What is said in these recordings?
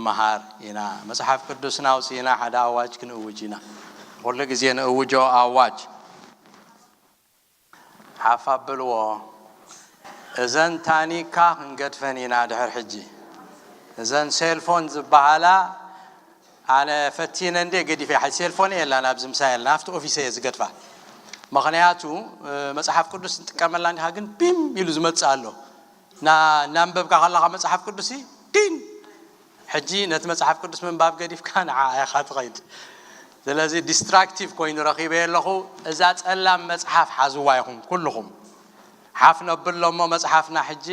ክንመሃር ኢና። መጽሓፍ ቅዱስና ኣውጺእና ሓደ ኣዋጅ ክንእውጅ ኢና። ኩሉ ግዜ ንእውጆ ኣዋጅ። ሓፍ ኣብልዎ። እዘን ታኒካ ክንገድፈን ኢና ድሕር ሕጂ። እዘን ሴልፎን ዝበሃላ ኣነ ፈቲነ እንዴ ገዲፈ። ሓ-፣ ሴልፎን የላን ኣብዚ ምሳ የላን። ኣብቲ ኦፊስ እየ ዝገድፋ። ምኽንያቱ፣ እ፣ መጽሓፍ ቅዱስ ንጥቀመላ እንዲኻ ግን ቢም ኢሉ ዝመጽእ ኣሎ። ና-፣ እናንበብካ ከለኻ መጽሓፍ ቅዱስ ዲን። ሕጂ ነቲ መጽሓፍ ቅዱስ ምንባብ ገዲፍካ ንዓ ኢኻ ትኸይድ። ስለዚ ዲስትራክቲቭ ኮይኑ ረኺበ ኣለኹ። እዛ ጸላም መጽሓፍ ሓዝዋ ይኹም ኩልኹም። ሓፍ ነብሎ እሞ መጽሓፍና ሕጂ።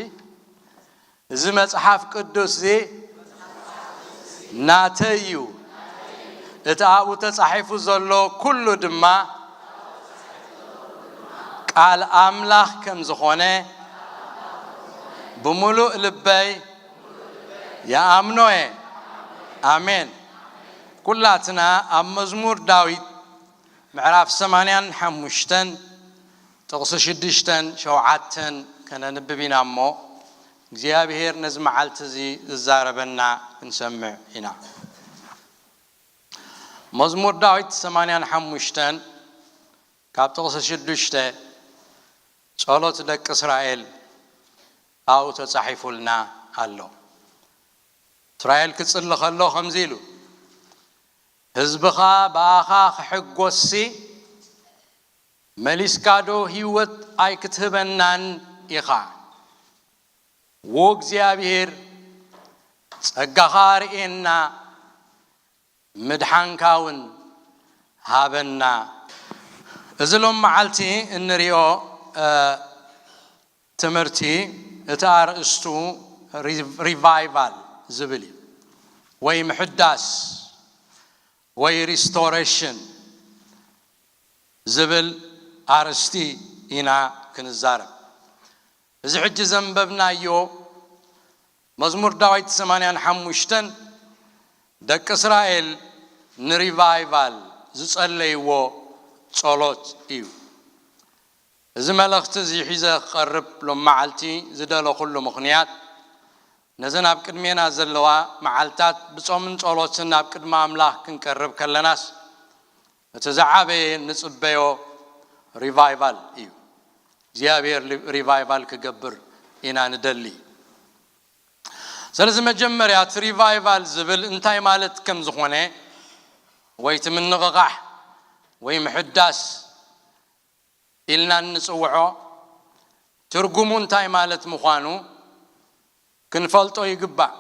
እዚ መጽሓፍ ቅዱስ እዚ ናተይ እዩ። እቲ ኣብኡ ተጻሒፉ ዘሎ ኩሉ ድማ ቃል ኣምላኽ ከም ዝኾነ ብምሉእ ልበይ ይኣምኖ እየ። ኣሜን። ኩላትና ኣብ መዝሙር ዳዊት ምዕራፍ ሰማንያን ሓሙሽተን ጥቕሲ ሽዱሽተን ሸውዓተን ከነንብብ ኢና እሞ፣ እግዚኣብሄር ነዚ መዓልቲ እዚ ዝዛረበና ክንሰምዕ ኢና። መዝሙር ዳዊት ሰማንያን ሓሙሽተን ካብ ጥቕሲ ሽዱሽተ፣ ጸሎት ደቂ እስራኤል ኣብኡ ተጻሒፉልና ኣሎ። እስራኤል ክጽሊ ከሎ ከምዚ ኢሉ፣ ህዝብኻ ብኣኻ ክሕጎስሲ፣ መሊስካ ዶ ህይወት ኣይክትህበናን ኢኻ? ዎ እግዚኣብሄር፣ ጸጋኻ ርእየና፣ ምድሓንካ እውን ሃበና። እዚ ሎም መዓልቲ እንሪኦ፣ እ፣ ትምህርቲ፣ እቲ ኣርእስቱ ሪ-፣ ሪቫይቫል ዝብል እዩ። ወይ ምሕዳስ፣ ወይ ሪስቶሬሽን ዝብል ኣርእስቲ ኢና ክንዛረብ። እዚ ሕጂ ዘንበብናዮ መዝሙር ዳዊት ሰማንያን ሓሙሽተን ደቂ እስራኤል ንሪቫይቫል ዝጸለይዎ ጸሎት እዩ። እዚ መልእኽቲ እዚ ሒዘ ክቐርብ ሎም መዓልቲ ዝደለኹሉ ምኽንያት፣ ነዘን ኣብ ቅድሜና ዘለዋ መዓልታት ብጾምን ጸሎትን ናብ ቅድሚ ኣምላኽ ክንቀርብ ከለናስ፣ እቲ ዝዓበየ ንጽበዮ ሪቫይቫል እዩ። እግዚኣብሔር ሪ-፣ ሪቫይቫል ክገብር ኢና ንደሊ። ስለዚ መጀመርያ እቲ ሪቫይቫል ዝብል እንታይ ማለት ከም ዝኾነ፣ ወይ እቲ ምንቕቓሕ ወይ ምሕዳስ ኢልና እንጽውዖ ትርጉሙ እንታይ ማለት ምዃኑ ክንፈልጦ ይግባእ።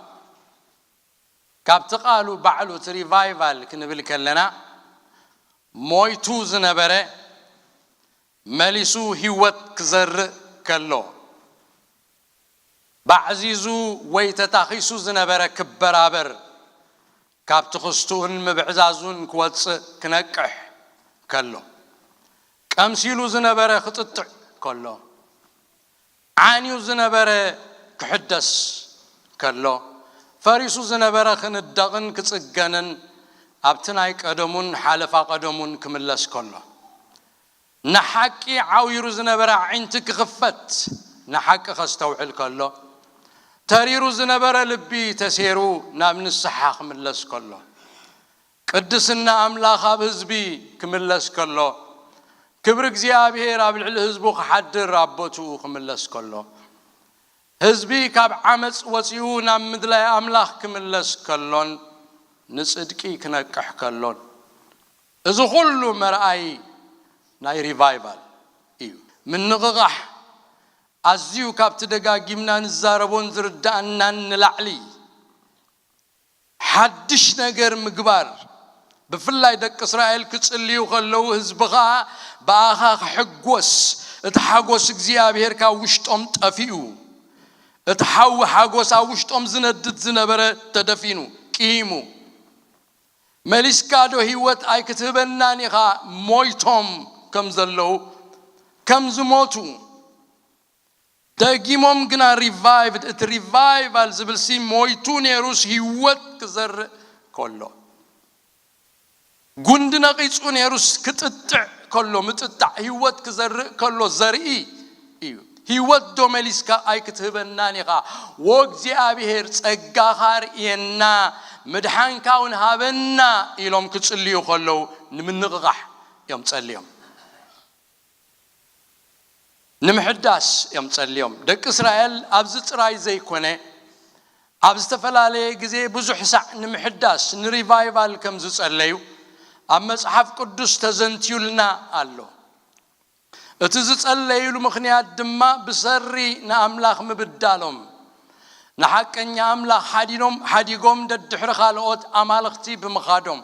ካብቲ ቃሉ ባዕሉ እቲ ሪቫይቫል ክንብል ከለና፣ ሞይቱ ዝነበረ መሊሱ ህይወት ክዘርእ ከሎ፣ ባዕዚዙ ወይ ተታኺሱ ዝነበረ ክበራበር፣ ካብ ትኽስቱኡን ምብዕዛዙን ክወጽእ ክነቅሕ ከሎ፣ ቀምሲሉ ዝነበረ ክጥጥዕ ከሎ፣ ዓንዩ ዝነበረ ክሕደስ ከሎ፣ ፈሪሱ ዝነበረ ክንደቕን ክጽገንን ኣብቲ ናይ ቀደሙን ሓለፋ ቀደሙን ክምለስ ከሎ፣ ንሓቂ ዓዊሩ ዝነበረ ኣዒንቲ ክኽፈት፣ ንሓቂ ከስተውዕል ከሎ፣ ተሪሩ ዝነበረ ልቢ ተሴሩ ናብ ንስሓ ክምለስ ከሎ፣ ቅድስና ኣምላኽ ኣብ ህዝቢ ክምለስ ከሎ፣ ክብሪ እግዚኣብሔር ኣብ ልዕሊ ህዝቡ ክሓድር ኣብ ቦትኡ ክምለስ ከሎ፣ ህዝቢ ካብ ዓመጽ ወጺኡ ናብ ምድላይ ኣምላኽ ክምለስ ከሎን ንጽድቂ ክነቅሕ ከሎን፣ እዚ ኩሉ መርኣይ ናይ ሪቫይቫል እዩ። ምንቕቓሕ ኣዝዩ ካብቲ ደጋጊምና ንዛረቦን ዝርዳእናን ንላዕሊ፣ ሓድሽ ነገር ምግባር፣ ብፍላይ ደቂ እስራኤል ክጽልዩ ከለዉ ህዝብኻ ብኣኻ ክሕጎስ፣ እቲ ሓጎስ እግዚኣብሔር ካብ ውሽጦም ጠፊኡ፣ እቲ ሓዊ ሓጎስ ኣብ ውሽጦም ዝነድድ ዝነበረ ተደፊኑ፣ ቂሂሙ። መሊስካ ዶ ህይወት ኣይክትህበናን ኢኻ? ሞይቶም ከም ዘለዉ፣ ከም ዝሞቱ፣ ደጊሞም ግና ሪቫይቭድ፣ እቲ ሪቫይቫል ዝብል ሲ ሞይቱ ነይሩስ ህይወት ክዘርእ ከሎ፣ ጉንዲ ነቒጹ ነይሩስ ክጥጥዕ ከሎ፣ ምጥጣዕ ህይወት ክዘርእ ከሎ ዘርኢ እዩ። ህይወት ዶ መሊስካ ኣይክትህበናን ኢኻ? ወእግዚኣብሔር ጸጋኻ ርእየና፣ ምድሓንካ እውን ሃበና ኢሎም ክጽልዩ ከለዉ ንምንቕቓሕ እዮም ጸልዮም። ንምሕዳስ እዮም ጸልዮም። ደቂ እስራኤል ኣብዚ ጥራይ ዘይኮነ፣ ኣብ ዝተፈላለየ ግዜ ብዙሕ ሳዕ ንምሕዳስ፣ ንሪቫይቫል ከም ዝጸለዩ ኣብ መጽሓፍ ቅዱስ ተዘንትዩልና ኣሎ። እቲ ዝጸለይሉ ምኽንያት ድማ ብሰሪ ንኣምላኽ ምብዳሎም፣ ንሓቀኛ ኣምላኽ ሓዲኖም፣ ሓዲጎም ደድሕሪ ካልኦት ኣማልኽቲ ብምኻዶም፣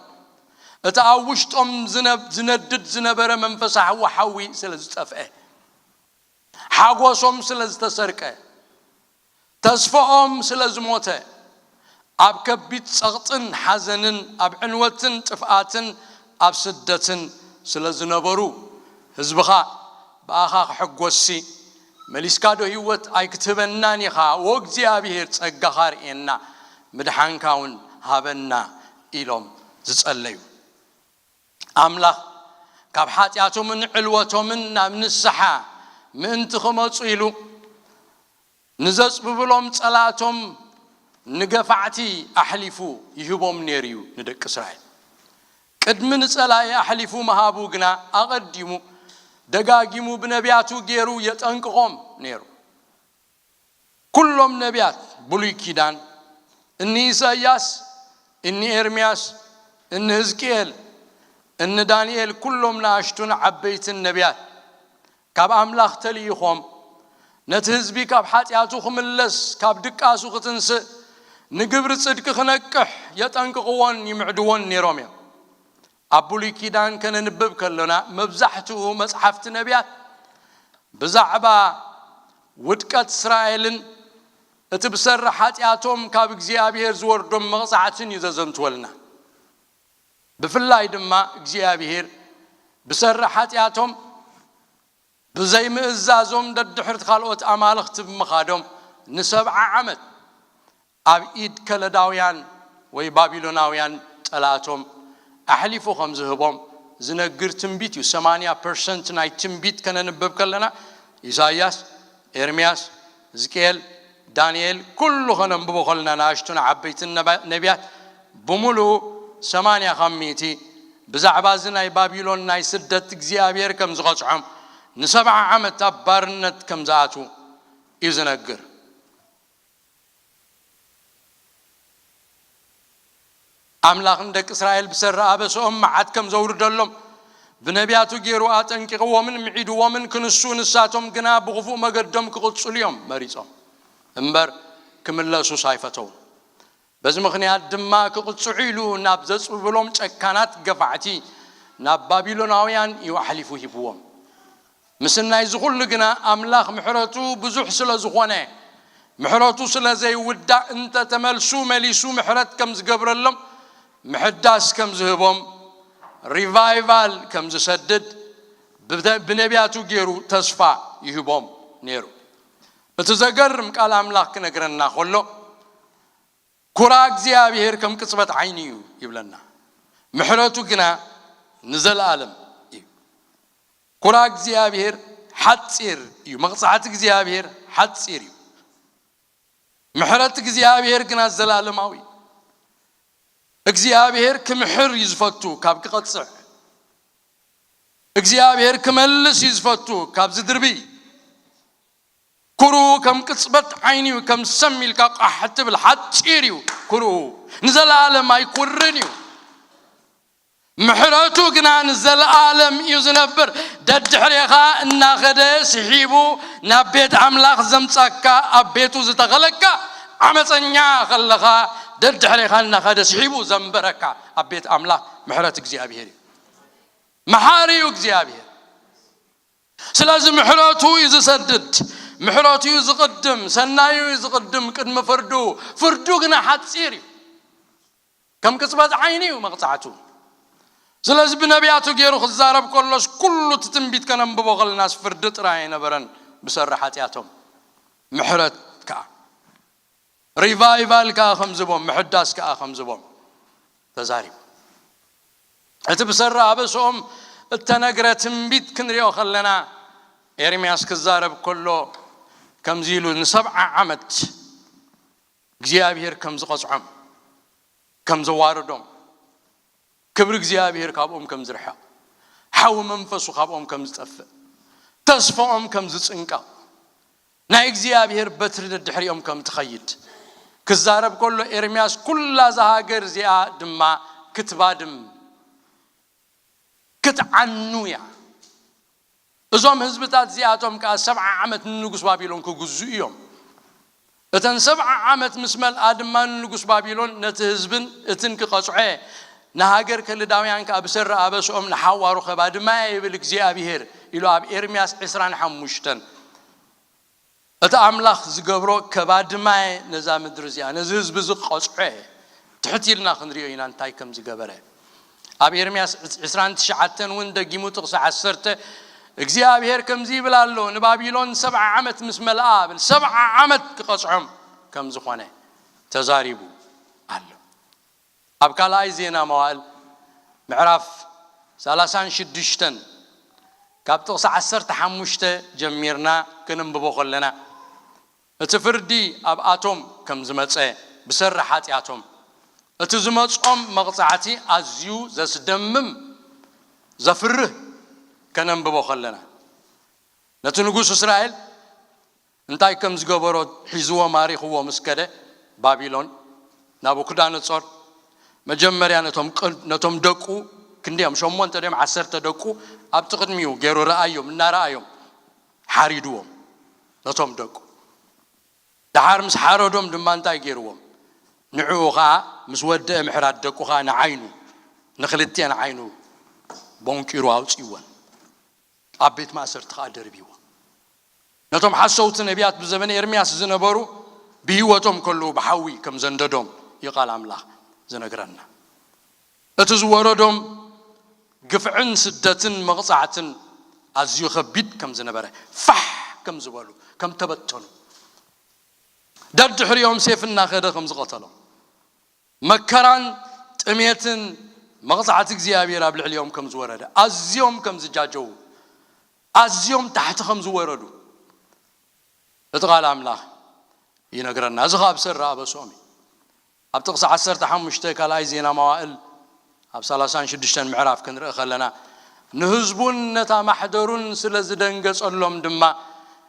እቲ ኣብ ውሽጦም ዝነብ-፣ ዝነድድ ዝነበረ መንፈሳዊ ሓዊ ስለ ዝጠፍአ፣ ሓጎሶም ስለ ዝተሰርቀ፣ ተስፋኦም ስለ ዝሞተ፣ ኣብ ከቢድ ጸቕጥን ሓዘንን፣ ኣብ ዕንወትን ጥፍኣትን ኣብ ስደትን ስለ ዝነበሩ፣ ህዝብኻ ብኣኻ ክሕጎስሲ፣ መሊስካ ዶ ህይወት ኣይክትህበናን ኢኻ? ወእግዚኣብሔር፣ ጸጋኻ ርእየና፣ ምድሓንካ እውን ሃበና ኢሎም ዝጸለዩ። ኣምላኽ ካብ ሓጢኣቶምን ዕልወቶምን ናብ ንስሓ ምእንቲ ክመጹ ኢሉ፣ ንዘጽብብሎም ጸላእቶም ንገፋዕቲ ኣሕሊፉ ይህቦም ነይሩ እዩ ንደቂ እስራኤል። ቅድሚ ንጸላኢ ኣሕሊፉ ምሃቡ ግና፣ ኣቐዲሙ ደጋጊሙ ብነቢያቱ ገይሩ የጠንቅቖም ነይሩ። ኩሎም ነቢያት ብሉይ ኪዳን፣ እኒ ኢሳይያስ፣ እኒ ኤርምያስ፣ እኒ ህዝቅኤል፣ እኒ ዳንኤል፣ ኩሎም ንኣሽቱን ዓበይትን ነቢያት፣ ካብ ኣምላኽ ተልኢኾም፣ ነቲ ህዝቢ ካብ ሓጢኣቱ ክምለስ፣ ካብ ድቃሱ ክትንስእ፣ ንግብሪ ጽድቂ ክነቅሕ የጠንቅቕዎን ይምዕድዎን ነይሮም እዮም። ኣብ ብሉይ ኪዳን ከነንብብ ከሎና፣ መብዛሕትኡ መጽሓፍቲ ነቢያት ብዛዕባ ውድቀት እስራኤልን እቲ ብሰሪ ሓጢኣቶም ካብ እግዚኣብሔር ዝወርዶም መቕጻዕትን እዩ ዘዘንትወልና። ብፍላይ ድማ እግዚኣብሔር ብሰሪ ሓጢኣቶም ብዘይምእዛዞም ደድሕርቲ ካልኦት ኣማልኽቲ ብምኻዶም ንሰብዓ ዓመት ኣብ ኢድ ከለዳውያን ወይ ባቢሎናውያን ጸላእቶም ኣሕሊፉ ከም ዝህቦም ዝነግር ትንቢት እዩ። ሰማንያ ፐርሰንት ናይ ትንቢት ከነንብብ ከለና፣ ኢሳይያስ፣ ኤርምያስ፣ ሕዝቅኤል፣ ዳንኤል፣ ኩሉ ከነንብቦ ከለና፣ ንኣሽቱን ዓበይትን ነባ-፣ ነቢያት ብምሉኡ ሰማንያ ካብ ሚእቲ ብዛዕባ እዚ ናይ ባቢሎን ናይ ስደት እግዚኣብሔር ከም ዝቐጽዖም፣ ንሰብዓ ዓመት ኣብ ባርነት ከም ዝኣትዉ እዩ ዝነግር። ኣምላኽ ንደቂ እስራኤል ብሰሪ ኣበስኦም መዓት ከም ዘውርደሎም ብነቢያቱ ገይሩ ኣጠንቂቕዎምን ምዒድዎምን ክንሱ፣ ንሳቶም ግና ብኽፉእ መገዶም ክቕጽሉ እዮም መሪጾም እምበር ክምለሱስ ኣይፈተዉን። በዚ ምኽንያት ድማ ክቕጽዑ ኢሉ ናብ ዘጽብብሎም ጨካናት ገፋዕቲ፣ ናብ ባቢሎናውያን እዩ ኣሕሊፉ ሂብዎም። ምስናይ እዚ ኩሉ ግና ኣምላኽ ምሕረቱ ብዙሕ ስለ ዝኾነ፣ ምሕረቱ ስለ ዘይውዳእ እንተተመልሱ መሊሱ ምሕረት ከም ዝገብረሎም፣ ምሕዳስ ከም ዝህቦም፣ ሪቫይቫል ከም ዝሰድድ ብተ-፣ ብነቢያቱ ገይሩ ተስፋ ይህቦም ነይሩ። እቲ ዘገርም ቃል ኣምላኽ ክነግረና ከሎ፣ ኩራ እግዚኣብሔር ከም ቅጽበት ዓይኒ እዩ ይብለና፣ ምሕረቱ ግና ንዘለኣለም እዩ። ኩራ እግዚኣብሔር ሓጺር እዩ፣ መቕጻዕቲ እግዚኣብሔር ሓጺር እዩ፣ ምሕረት እግዚኣብሔር ግና ዘላለማዊ እዩ። እግዚኣብሔር ክምሕር እዩ ዝፈቱ ካብ ክቐጽዕ፣ እግዚኣብሔር ክመልስ እዩ ዝፈቱ ካብ ዝድርቢ። ኩርኡ ከም ቅጽበት ዓይኒ እዩ፣ ከም ሰም ኢልካ ቃሕ እትብል ሓጺር እዩ። ኩርኡ ንዘለኣለም ኣይኩርን እዩ። ምሕረቱ ግና ንዘለኣለም እዩ ዝነብር። ደድሕሬኻ እናኸደ ስሒቡ ናብ ቤት ኣምላኽ ዘምጻካ፣ ኣብ ቤቱ ዝተኸለካ ዓመፀኛ ከለኻ ደድሕሬኻ እናኸደ ስሒቡ ዘንበረካ ኣብ ቤት ኣምላኽ ምሕረት እግዚኣብሔር እዩ። መሓሪ እዩ እግዚኣብሔር። ስለዚ ምሕረቱ እዩ ዝሰድድ፣ ምሕረቱ እዩ ዝቕድም፣ ሰናዩ እዩ ዝቕድም ቅድሚ ፍርዱ። ፍርዱ ግና ሓጺር እዩ፣ ከም ቅጽበት ዓይኒ እዩ መቕጻዕቱ። ስለዚ ብነቢያቱ ገይሩ ክዛረብ ከሎስ ኩሉ እቲ ትንቢት ከነንብቦ ከለናስ ፍርዲ ጥራይ ኣይነበረን ብሰሪ ሓጢኣቶም፣ ምሕረት ከኣ። ሪቫይቫል ከኣ ከም ዝቦም፣ ምሕዳስ ከኣ ከም ዝቦም ተዛሪቡ። እቲ ብሰሪ ኣበስኦም እተነግረ ትንቢት ክንሪኦ ከለና፣ ኤርምያስ ክዛረብ ከሎ ከምዚ ኢሉ ንሰብዓ ዓመት እግዚኣብሔር ከም ዝቐጽዖም፣ ከም ዘዋረዶም፣ ክብሪ እግዚኣብሔር ካብኦም ከም ዝርሕቕ፣ ሓዊ መንፈሱ ካብኦም ከም ዝጠፍእ፣ ተስፋኦም ከም ዝጽንቀቕ፣ ናይ እግዚኣብሔር በትሪ ደድሕሪኦም ከም ትኸይድ ክዛረብ ከሎ፣ ኤርምያስ ኩላ እዛ ሃገር እዚኣ ድማ ክትባድም፣ ክትዓኑ እያ። እዞም ህዝብታት እዚኣቶም ከኣ ሰብዓ ዓመት ንንጉስ ባቢሎን ክግዝኡ እዮም። እተን ሰብዓ ዓመት ምስ መልኣ ድማ ንንጉስ ባቢሎን ነቲ ህዝብን እትን ክቐጽዖ፣ ንሃገር ከልዳውያን ከኣ ብሰሪ ኣበስኦም ንሓዋሩ ከባድማ እየ ይብል እግዚኣብሄር ኢሉ ኣብ ኤርምያስ ዕስራን ሓሙሽተን። እቲ ኣምላኽ ዝገብሮ ከባድማ እየ ነዛ ምድሪ እዚኣ፣ ነዚ ህዝቢ እዚ ክቐጽዖ እየ። ትሕት ኢልና ክንሪኦ ኢና እንታይ ከም ዝገበረ። ኣብ ኤርምያስ ዕስራን ትሽዓተን እውን ደጊሙ ጥቕሲ ዓሰርተ እግዚኣብሔር ከምዚ ይብል ኣሎ፣ ንባቢሎን ሰብዓ ዓመት ምስ መልኣ ብል ሰብዓ ዓመት ክቐጽዖም ከም ዝኾነ ተዛሪቡ ኣሎ። ኣብ ካልኣይ ዜና መዋእል ምዕራፍ ሰላሳን ሽዱሽተን ካብ ጥቕሲ ዓሰርተ ሓሙሽተ ጀሚርና ክንንብቦ ከለና፣ እቲ ፍርዲ ኣብኣቶም ከም ዝመጸ ብሰሪ ሓጢኣቶም፣ እቲ ዝመጾም መቕጻዕቲ ኣዝዩ ዘስደምም፣ ዘፍርህ ከነንብቦ ከለና፣ ነቲ ንጉስ እስራኤል እንታይ ከም ዝገበሮ ሒዝዎ ማሪኽዎ ምስ ከደ፣ ባቢሎን ናቡክዳነጾር መጀመርያ ነቶም ቅድ-፣ ነቶም ደቁ ክንዲኦም ሸሞንተ ድዮም ዓሰርተ ደቁ ኣብቲ ቅድሚኡ ገይሩ ረኣዮም፣ እናረኣዮም ሓሪድዎም ነቶም ደቁ። ደሓር ምስ ሓረዶም ድማ እንታይ ገይርዎም? ንዕኡ ኸዓ ምስ ወደአ ምሕራድ ደቁ ኸዓ ንዓይኑ፣ ንኽልቲአን ዓይኑ ቦንቂሩ ኣውፅእወን። ኣብ ቤት ማእሰርቲ ኸዓ ደርቢዎ። ነቶም ሓሰውቲ ነቢያት ብዘበነ ኤርምያስ ዝነበሩ ብህይወቶም ከለዉ ብሓዊ ከም ዘንደዶም እዩ ቃል ኣምላኽ ዝነግረና። እቲ ዝወረዶም ግፍዕን ስደትን መቕጻዕትን ኣዝዩ ኸቢድ ከም ዝነበረ፣ ፋሕ ከም ዝበሉ፣ ከም ተበተኑ፣ ደድሕሪኦም ሴፍ እናኸደ ከም ዝቐተሎም፣ መከራን ጥሜትን መቕጻዕቲ እግዚኣብሔር ኣብ ልዕሊኦም ከም ዝወረደ፣ ኣዝዮም ከም ዝጃጀዉ፣ ኣዝዮም ታሕቲ ከም ዝወረዱ እቲ ቃል ኣምላኽ ይነግረና። እዚ ኸኣ ብሰሪ ኣበስኦም እዩ። ኣብ ጥቕሲ ዓሰርተ ሓሙሽተ ካልኣይ ዜና መዋእል ኣብ ሰላሳን ሽዱሽተን ምዕራፍ ክንርኢ ከለና፣ ንህዝቡን ነታ ማሕደሩን ስለ ዝደንገጸሎም ድማ፣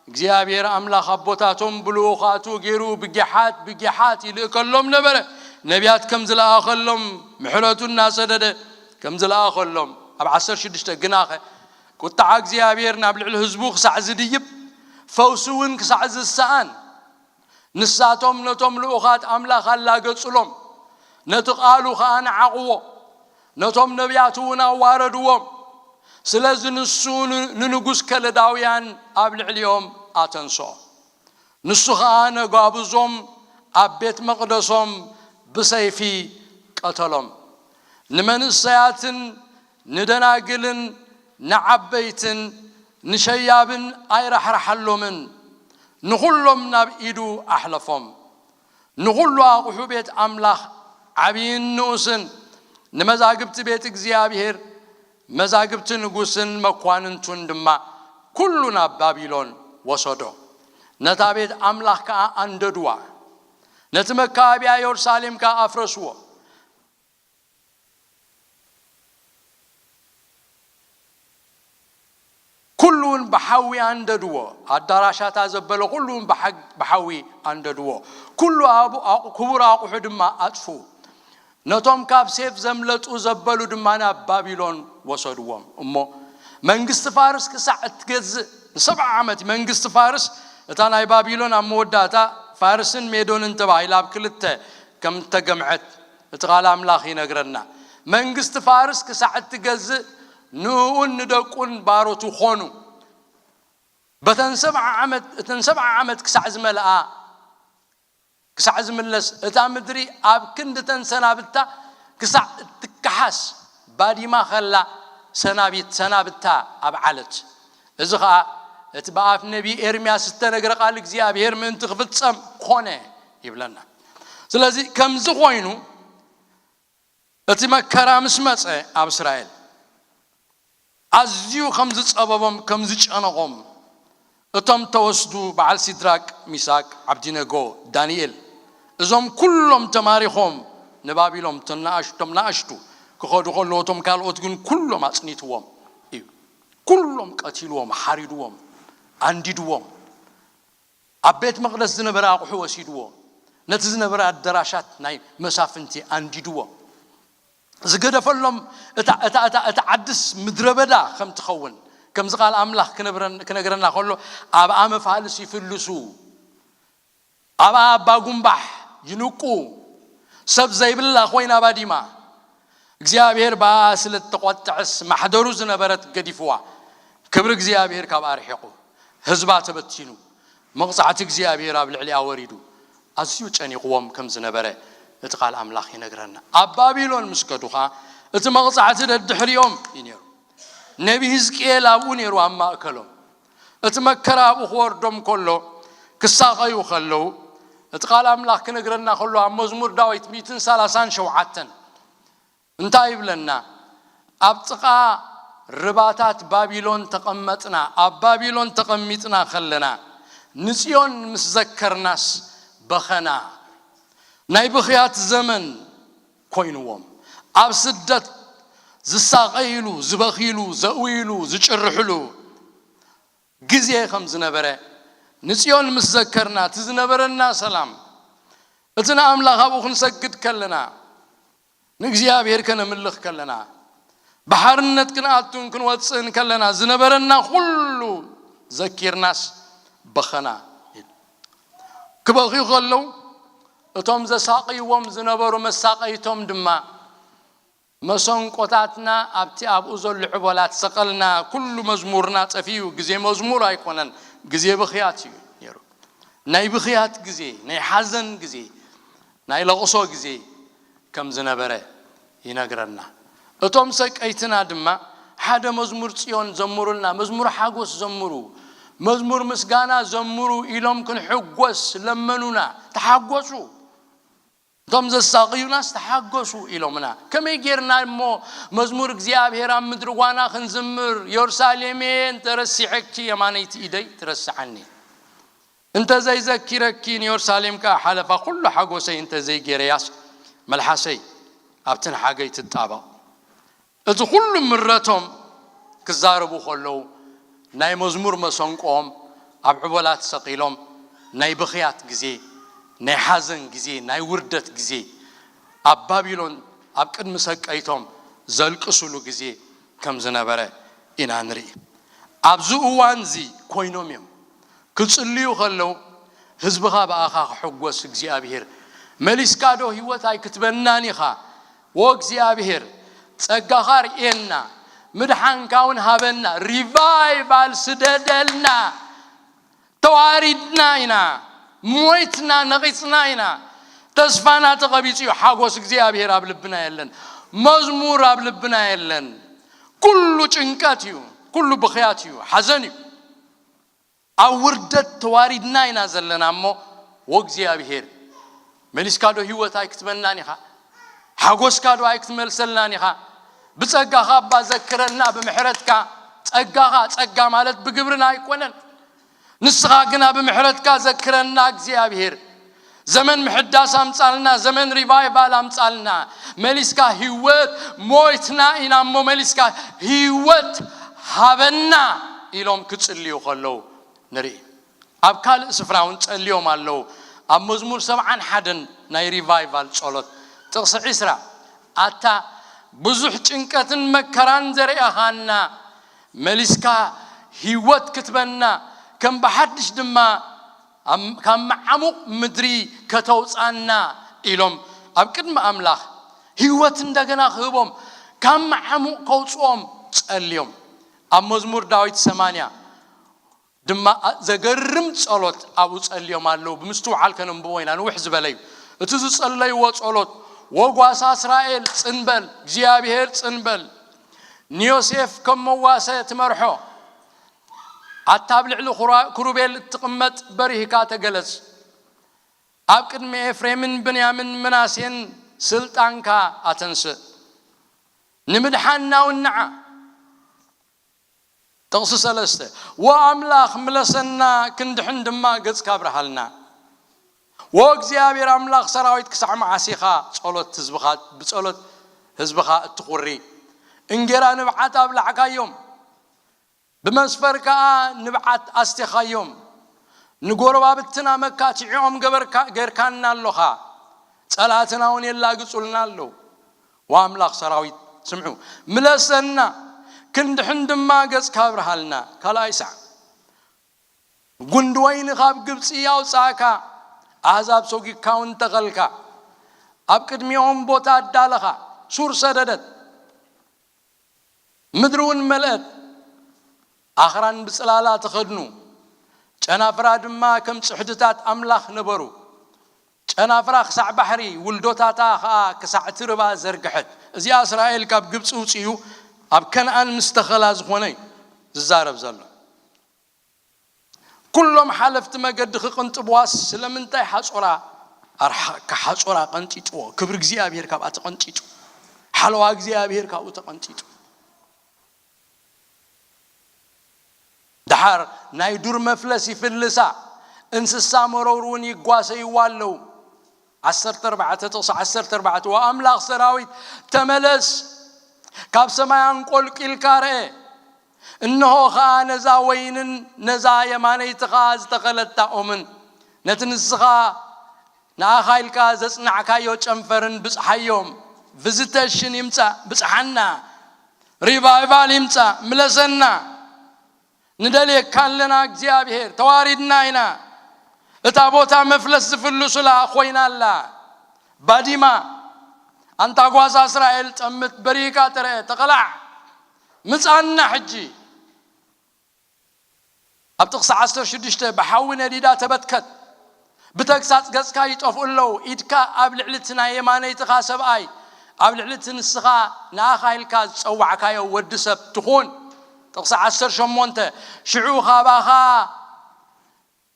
እግዚኣብሔር ኣምላኽ ኣቦታቶም ብልኡኻቱ ገይሩ ብጊሓት ብጊሓት ይልእከሎም ነበረ። ነቢያት ከም ዝለኣኸሎም፣ ምሕረቱ እናሰደደ ከም ዝለኣኸሎም፣ ኣብ ዓሰርተ ሽዱሽተ ግናኸ፣ ቁጥዓ እግዚኣብሔር ናብ ልዕሊ ህዝቡ ክሳዕ ዝድይብ፣ ፈውሲ እውን ክሳዕ ዝሰኣን፣ ንሳቶም ነቶም ልኡኻት ኣምላኽ ኣላገጹሎም፣ ነቲ ቃሉ ኸኣ ነዓቕዎ፣ ነቶም ነቢያት እውን ኣዋረድዎም። ስለዚ ንሱ ን-፣ ንንጉስ ከለዳውያን ኣብ ልዕሊኦም ኣተንስኦ። ንሱ ኸኣ ነጋብዞም ኣብ ቤት መቕደሶም ብሰይፊ ቀተሎም። ንመንእሰያትን ንደናግልን ንዓበይትን ንሸያብን ኣይራሕርሓሎምን። ንኹሎም ናብ ኢዱ ኣሕለፎም። ንኹሉ ኣቑሑ ቤት ኣምላኽ፣ ዓብይን ንኡስን፣ ንመዛግብቲ ቤት እግዚኣብሔር፣ መዛግብቲ ንጉስን መኳንንቱን ድማ፣ ኩሉ ናብ ባቢሎን ወሰዶ። ነታ ቤት ኣምላኽ ከኣ ኣንደድዋ። ነቲ መካበቢያ የሩሳሌም ከኣ ኣፍረስዎ። ኩሉ እውን ብሓዊ ኣንደድዎ። ኣዳራሻታ ዘበለ ኩሉ እውን ብሓ-፣ ብሓዊ ኣንደድዎ። ኩሉ ኣቡ-፣ ኣቑ-፣ ክቡር ኣቑሑ ድማ ኣጥፍኡ። ነቶም ካብ ሴፍ ዘምለጡ ዘበሉ ድማ ናብ ባቢሎን ወሰድዎም። እሞ መንግስቲ ፋርስ ክሳዕ እትገዝእ ንሰብዓ ዓመት መንግስቲ ፋርስ፣ እታ ናይ ባቢሎን ኣብ መወዳእታ ፋርስን ሜዶንን ተባሂላ ኣብ ክልተ ከም እተገምዐት እቲ ቃል ኣምላኽ ይነግረና። መንግስቲ ፋርስ ክሳዕ እትገዝእ ንእኡን ንደቁን ባሮቱ ኾኑ። በተን ሰብዓ ዓመት፣ እተን ሰብዓ ዓመት ክሳዕ ዝመልኣ፣ ክሳዕ ዝምለስ፣ እታ ምድሪ ኣብ ክንዲ ተን ሰናብታ ክሳዕ እትከሓስ፣ ባዲማ ኸላ ሰናቢት፣ ሰናብታ ኣብዓለት። እዚ ኸኣ እቲ ብኣፍ ነቢ ኤርምያስ ዝተነግረ ቃል እግዚኣብሔር ምእንቲ ክፍጸም ኮነ ይብለና። ስለዚ ከምዚ ኾይኑ፣ እቲ መከራ ምስ መጸ ኣብ እስራኤል ኣዝዩ ከም ዝጸበቦም፣ ከም ዝጨነቖም፣ እቶም ተወስዱ በዓል ሲድራቅ፣ ሚሳቅ፣ ዓብዲነጎ፣ ዳንኤል፣ እዞም ኩሎም ተማሪኾም ንባቢሎን እቶም ንኣሽቶም ንኣሽቱ ክኸዱ ከለዉ፣ እቶም ካልኦት ግን ኩሎም ኣጽኒትዎም እዩ። ኩሎም ቀቲልዎም፣ ሓሪድዎም፣ ኣንዲድዎም። ኣብ ቤት መቕደስ ዝነበረ ኣቑሑ ወሲድዎ። ነቲ ዝነበረ ኣደራሻት ናይ መሳፍንቲ ኣንዲድዎ። ዝገደፈሎም እታ፣ እታ፣ እታ፣ እታ ዓድስ ምድረ በዳ ከም ትኸውን፣ ከምዚ ቃል ኣምላኽ ክነብረን-፣ ክነግረና ከሎ፣ ኣብኣ መፋልስ ይፍልሱ፣ ኣብኣ ኣባ ጉንባሕ ይንቁ፣ ሰብ ዘይብላ ኮይና ባዲማ። እግዚኣብሔር ብኣ ስለ እተቖጥዐስ፣ ማሕደሩ ዝነበረት ገዲፍዋ። ክብሪ እግዚኣብሔር ካብኣ ርሒቑ፣ ህዝባ ተበቲኑ፣ መቕጻዕቲ እግዚኣብሔር ኣብ ልዕሊኣ ወሪዱ፣ ኣዝዩ ጨኒቕዎም ከም ዝነበረ እቲ ቃል ኣምላኽ ይነግረና። ኣብ ባቢሎን ምስ ከዱ ኸኣ፣ እቲ መቕጻዕቲ ደድሕሪኦም እዩ ነይሩ። ነቢ ህዝቅኤል ኣብኡ ነይሩ ኣብ ማእከሎም። እቲ መከራ ኣብኡ ክወርዶም ከሎ፣ ክሳቐዩ ከለዉ፣ እቲ ቃል ኣምላኽ ክነግረና ከሎ፣ ኣብ መዝሙር ዳዊት ሚእትን ሰላሳን ሸውዓተን እንታይ ይብለና? ኣብ ጥቓ ርባታት ባቢሎን ተቐመጥና፣ ኣብ ባቢሎን ተቐሚጥና ከለና፣ ንጽዮን ምስ ዘከርናስ በኸና። ናይ ብኽያት ዘመን ኮይንዎም፣ ኣብ ስደት ዝሳቐይሉ፣ ዝበኽይሉ፣ ዘእውይሉ፣ ዝጭርሕሉ ግዜ ከም ዝነበረ፣ ንጽዮን ምስ ዘከርና፣ እቲ ዝነበረና ሰላም፣ እቲ ንኣምላኽ ኣብኡ ክንሰግድ ከለና፣ ንእግዚኣብሔር ከነምልኽ ከለና፣ ብሓርነት ክንኣቱን ክንወጽእን ከለና ዝነበረና ኩሉ ዘኪርናስ በኸና። ክበኽዩ ከለዉ፣ እቶም ዘሳቕይዎም ዝነበሩ መሳቐይቶም ድማ፣ መሰንቆታትና ኣብቲ ኣብኡ ዘሎ ዕቦላት ሰቐልና፣ ኩሉ መዝሙርና ጠፊኡ። ግዜ መዝሙር ኣይኮነን፣ ግዜ ብኽያት እዩ ነይሩ። ናይ ብኽያት ግዜ፣ ናይ ሓዘን ግዜ፣ ናይ ለቕሶ ግዜ ከም ዝነበረ ይነግረና። እቶም ሰቀይትና ድማ፣ ሓደ መዝሙር ጽዮን ዘምሩልና፣ መዝሙር ሓጎስ ዘምሩ፣ መዝሙር ምስጋና ዘምሩ ኢሎም ክንሕጎስ ለመኑና። ተሓጎሱ። እቶም ዘሳቕዩናስ ተሓጎሱ ኢሎምና። ከመይ ጌርና እሞ መዝሙር እግዚኣብሔር ኣብ ምድሪ ጓና ክንዝምር? የሩሳሌሜ እንተ ረሲዐኪ የማነይቲ ኢደይ ትረስዓኒ። እንተ ዘይዘኪረኪ ንየሩሳሌም ከኣ ሓለፋ ኩሉ ሓጎሰይ እንተ ዘይጌረያስ መልሓሰይ ኣብቲ ንሓገይ ትጣበቕ። እዚ ኩሉ ምረቶም ክዛረቡ ከለዉ ናይ መዝሙር መሰንቆኦም ኣብ ዕቦላት ሰቒሎም ናይ ብኽያት ግዜ፣ ናይ ሓዘን ግዜ፣ ናይ ውርደት ግዜ ኣብ ባቢሎን ኣብ ቅድሚ ሰቀይቶም ዘልቅስሉ ግዜ ከም ዝነበረ ኢና ንርኢ። ኣብዚ እዋንዚ ኮይኖም እዮም ክጽልዩ ከለዉ፣ ህዝብኻ ብኣኻ ክሕጎስ እግዚኣብሔር፣ መሊስካ ዶ ህይወት ኣይክትበናን ኢኻ? ወእግዚኣብሔር፣ ጸጋኻ ርእየና፣ ምድሓንካ እውን ሃበና፣ ሪቫይቫል ስደደልና። ተዋሪድና ኢና፣ ሞይትና፣ ነቒጽና ኢና። ተስፋና ተቐቢጹ እዩ። ሓጎስ እግዚኣብሔር ኣብ ልብና የለን። መዝሙር ኣብ ልብና የለን። ኩሉ ጭንቀት እዩ፣ ኩሉ ብኽያት እዩ፣ ሓዘን እዩ። ኣብ ውርደት ተዋሪድና ኢና ዘለና እሞ፣ ወእግዚኣብሔር፣ መሊስካ ዶ ህይወት ኣይክትበናን ኢኻ? ሓጎስካ ዶ ኣይክትመልሰልናን ኢኻ? ብጸጋኻ እባ ዘክረና፣ ብምሕረትካ። ጸጋኻ፣ ጸጋ ማለት ብግብርና ኣይኮነን። ንስኻ ግና ብምሕረትካ ዘክረና እግዚኣብሔር። ዘመን ምሕዳስ ኣምጻልና፣ ዘመን ሪቫይቫል ኣምጻልና። መሊስካ ህይወት፣ ሞይትና ኢና እሞ መሊስካ ህይወት ሃበና ኢሎም ክጽልዩ ከለዉ ንርኢ። ኣብ ካልእ ስፍራ እውን ጸልዮም ኣለዉ። ኣብ መዝሙር ሰብዓን ሓደን ናይ ሪቫይቫል ጸሎት ጥቕሲ ዒስራ፣ ኣታ ብዙሕ ጭንቀትን መከራን ዘርእኻና፣ መሊስካ ህይወት ክትበና፣ ከም ብሓድሽ ድማ ኣብ፣ ካብ መዓሙቕ ምድሪ ከተውጻና ኢሎም ኣብ ቅድሚ ኣምላኽ ህይወት እንደገና ክህቦም፣ ካብ መዓሙቕ ከውጽኦም ጸልዮም። ኣብ መዝሙር ዳዊት ሰማንያ ድማ ዘገርም ጸሎት ኣብኡ ጸልዮም ኣለዉ። ብምስትውዓል ከነንብቦ ኢና፣ ንውሕ ዝበለ እዩ። እቲ ዝጸለይዎ ጸሎት፣ "ወጓሳ እስራኤል ጽን በል፣ እግዚኣብሔር ጽን በል፣ ንዮሴፍ ከም መዋሰ ትመርሖ፣ ኣታ ኣብ ልዕሊ ኩራ-፣ ክሩቤል እትቕመጥ በሪህካ ተገለጽ፣ ኣብ ቅድሚ ኤፍሬምን ብንያምን ምናሴን ስልጣንካ ኣተንስእ፣ ንምድሓንና እውን ንዓ። ጥቕሲ ሰለስተ፣ "ወኣምላኽ ምለሰና፣ ክንድሕን ድማ ገጽካ ኣብርሃልና። ወእግዚኣብሔር ኣምላኽ ሰራዊት፣ ክሳዕ መዓስ ኢኻ ጸሎት ህዝብኻ፣ ብጸሎት ህዝብኻ እትኹሪ? እንጌራ ንብዓት ኣብላዕካዮም፣ ብመስፈር ከኣ ንብዓት ኣስቴኻዮም። ንጎረባብትና መካትዒኦም ገበርካ፣ ጌርካና ኣሎኻ፣ ጸላእትና እውን የላግጹልና ኣለዉ። ወኣምላኽ ሰራዊት፣ ስምዑ፣ ምለሰና፣ ክንድሕን ድማ ገጽካ ኣብርሃልና። ካልኣይ ሳዕ፣ ጉንዲ ወይኒ ካብ ግብጺ ኣውጻእካ፣ ኣህዛብ ሶጊግካ እውን ተኸልካ። ኣብ ቅድሚኦም ቦታ ኣዳለኻ፣ ሱር ሰደደት፣ ምድሪ እውን መልአት። ኣኽራን ብጽላላ ተኸድኑ፣ ጨናፍራ ድማ ከም ጽሕድታት ኣምላኽ ነበሩ። ጨናፍራ ክሳዕ ባሕሪ፣ ውልዶታታ ኸኣ ክሳዕ እቲ ርባ ዘርግሐት። እዚኣ እስራኤል ካብ ግብጺ ውጽኡ ኣብ ከነኣን ምስ ተኸላ ዝኾነ እዩ ዝዛረብ ዘሎ። ኩሎም ሓለፍቲ መገዲ ክቕንጥብዋስ ስለምንታይ ሓጾራ ኣርሓ-፣ ሓጾራ ቀንጢጥዎ? ክብሪ እግዚኣብሔር ካብኣ ተቐንጢጡ፣ ሓለዋ እግዚኣብሔር ካብኡ ተቐንጢጡ። ደሓር ናይ ዱር መፍለስ ይፍልሳ፣ እንስሳ መረውር እውን ይጓሰይዋ ኣለዉ። ዓሰርተ ኣርባዕተ፣ ጥቕሲ ዓሰርተ ኣርባዕተ፣ ወኣምላኽ ሰራዊት፣ ተመለስ፣ ካብ ሰማይ ኣንቆልቂልካ ርአ። እንሆ ኸኣ ነዛ ወይንን ነዛ የማነይትኻ ዝተኸለታ ኦምን፣ ነቲ ንስኻ ንኣኻ ኢልካ ዘጽናዕካዮ ጨንፈርን ብጽሓዮም። ቪዚቴሽን ይምጻእ፣ ብጽሓና። ሪቫይቫል ይምጻእ፣ ምለሰና። ንደልየካ ኣለና እግዚኣብሔር፣ ተዋሪድና ኢና። እታ ቦታ መፍለስ ዝፍልሱላ ኮይና ኣላ። ባዲማ፣ ኣንታ ጓሳ እስራኤል፣ ጠምት በሪካ ጥረ ተቐላዕ። ምጻና ሕጂ። ኣብ ጥቕሲ ዓሰርተ ሽዱሽተ፣ ብሓዊ ነዲዳ ተበትከት። ብተግሳጽ ገጽካ ይጠፍኡ ኣለዉ። ኢድካ ኣብ ልዕሊ እቲ ናይ የማነይትኻ ሰብኣይ፣ ኣብ ልዕሊ እቲ ንስኻ ንኣኻ ኢልካ ዝጸዋዕካዮ ወዲ ሰብ ትኹን። ጥቕሲ ዓሰርተ ሸሞንተ፣ ሽዑ ካባኻ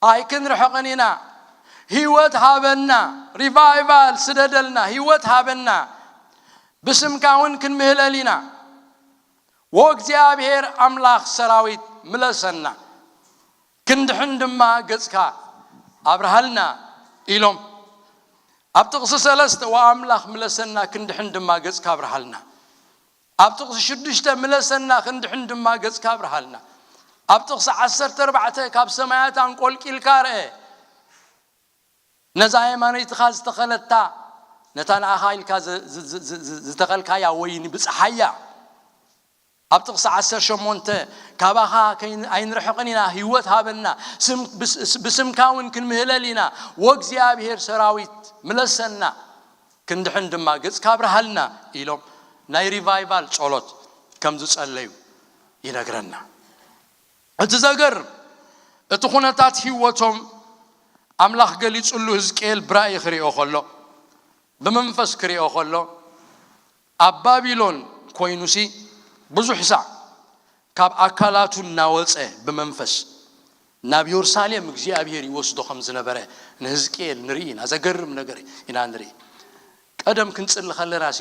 ኣይክንርሕቕን ኢና። ህይወት ሃበና፣ ሪቫይቫል ስደደልና፣ ህይወት ሃበና፣ ብስምካ እውን ክንምህለል ኢና። ወእግዚኣብሔር ኣምላኽ ሰራዊት ምለሰና፣ ክንድሕን ድማ ገጽካ ኣብርሃልና ኢሎም። ኣብ ጥቕሲ ሰለስተ፣ ወኣምላኽ ምለሰና፣ ክንድሕን ድማ ገጽካ ኣብርሃልና። ኣብ ጥቕሲ ሽዱሽተ፣ ምለሰና፣ ክንድሕን ድማ ገጽካ ኣብርሃልና። ኣብ ጥቕሲ ዓሰርተ ኣርባዕተ፣ ካብ ሰማያት ኣንቆልቂልካ ርአ። ነዛ የማነይትኻ ዝተኸለታ፣ ነታ ንኣኻ ኢልካ ዝ-፣ ዝ-፣ ዝ-፣ ዝ-፣ ዝ-፣ ዝተኸልካያ ወይኒ ብጽሓያ። ኣብ ጥቕሲ ዓሰርተ ሸሞንተ፣ ካባኻ ከይን-፣ ኣይንርሕቕን ኢና፣ ህይወት ሃበና፣ ስም-፣ ብስ-፣ ብስምካ እውን ክንምህለል ኢና፣ ወእግዚኣብሔር ሰራዊት ምለሰና፣ ክንድሕን ድማ ገጽካ ኣብርሃልና ኢሎም ናይ ሪቫይቫል ጸሎት ከም ዝጸለዩ ይነግረና። እቲ ዘገርም፣ እቲ ኩነታት ህይወቶም ኣምላኽ ገሊጹሉ ህዝቅኤል ብራእይ ክሪኦ ከሎ፣ ብመንፈስ ክሪኦ ከሎ፣ ኣብ ባቢሎን ኮይኑሲ ብዙሕ ሳዕ ካብ ኣካላቱ እናወጸ ብመንፈስ ናብ የሩሳሌም እግዚኣብሔር ይወስዶ ከም ዝነበረ ንህዝቅኤል ንርኢ ኢና። ዘገርም ነገር ኢና ንርኢ። ቀደም ክንጽሊ ከለናሲ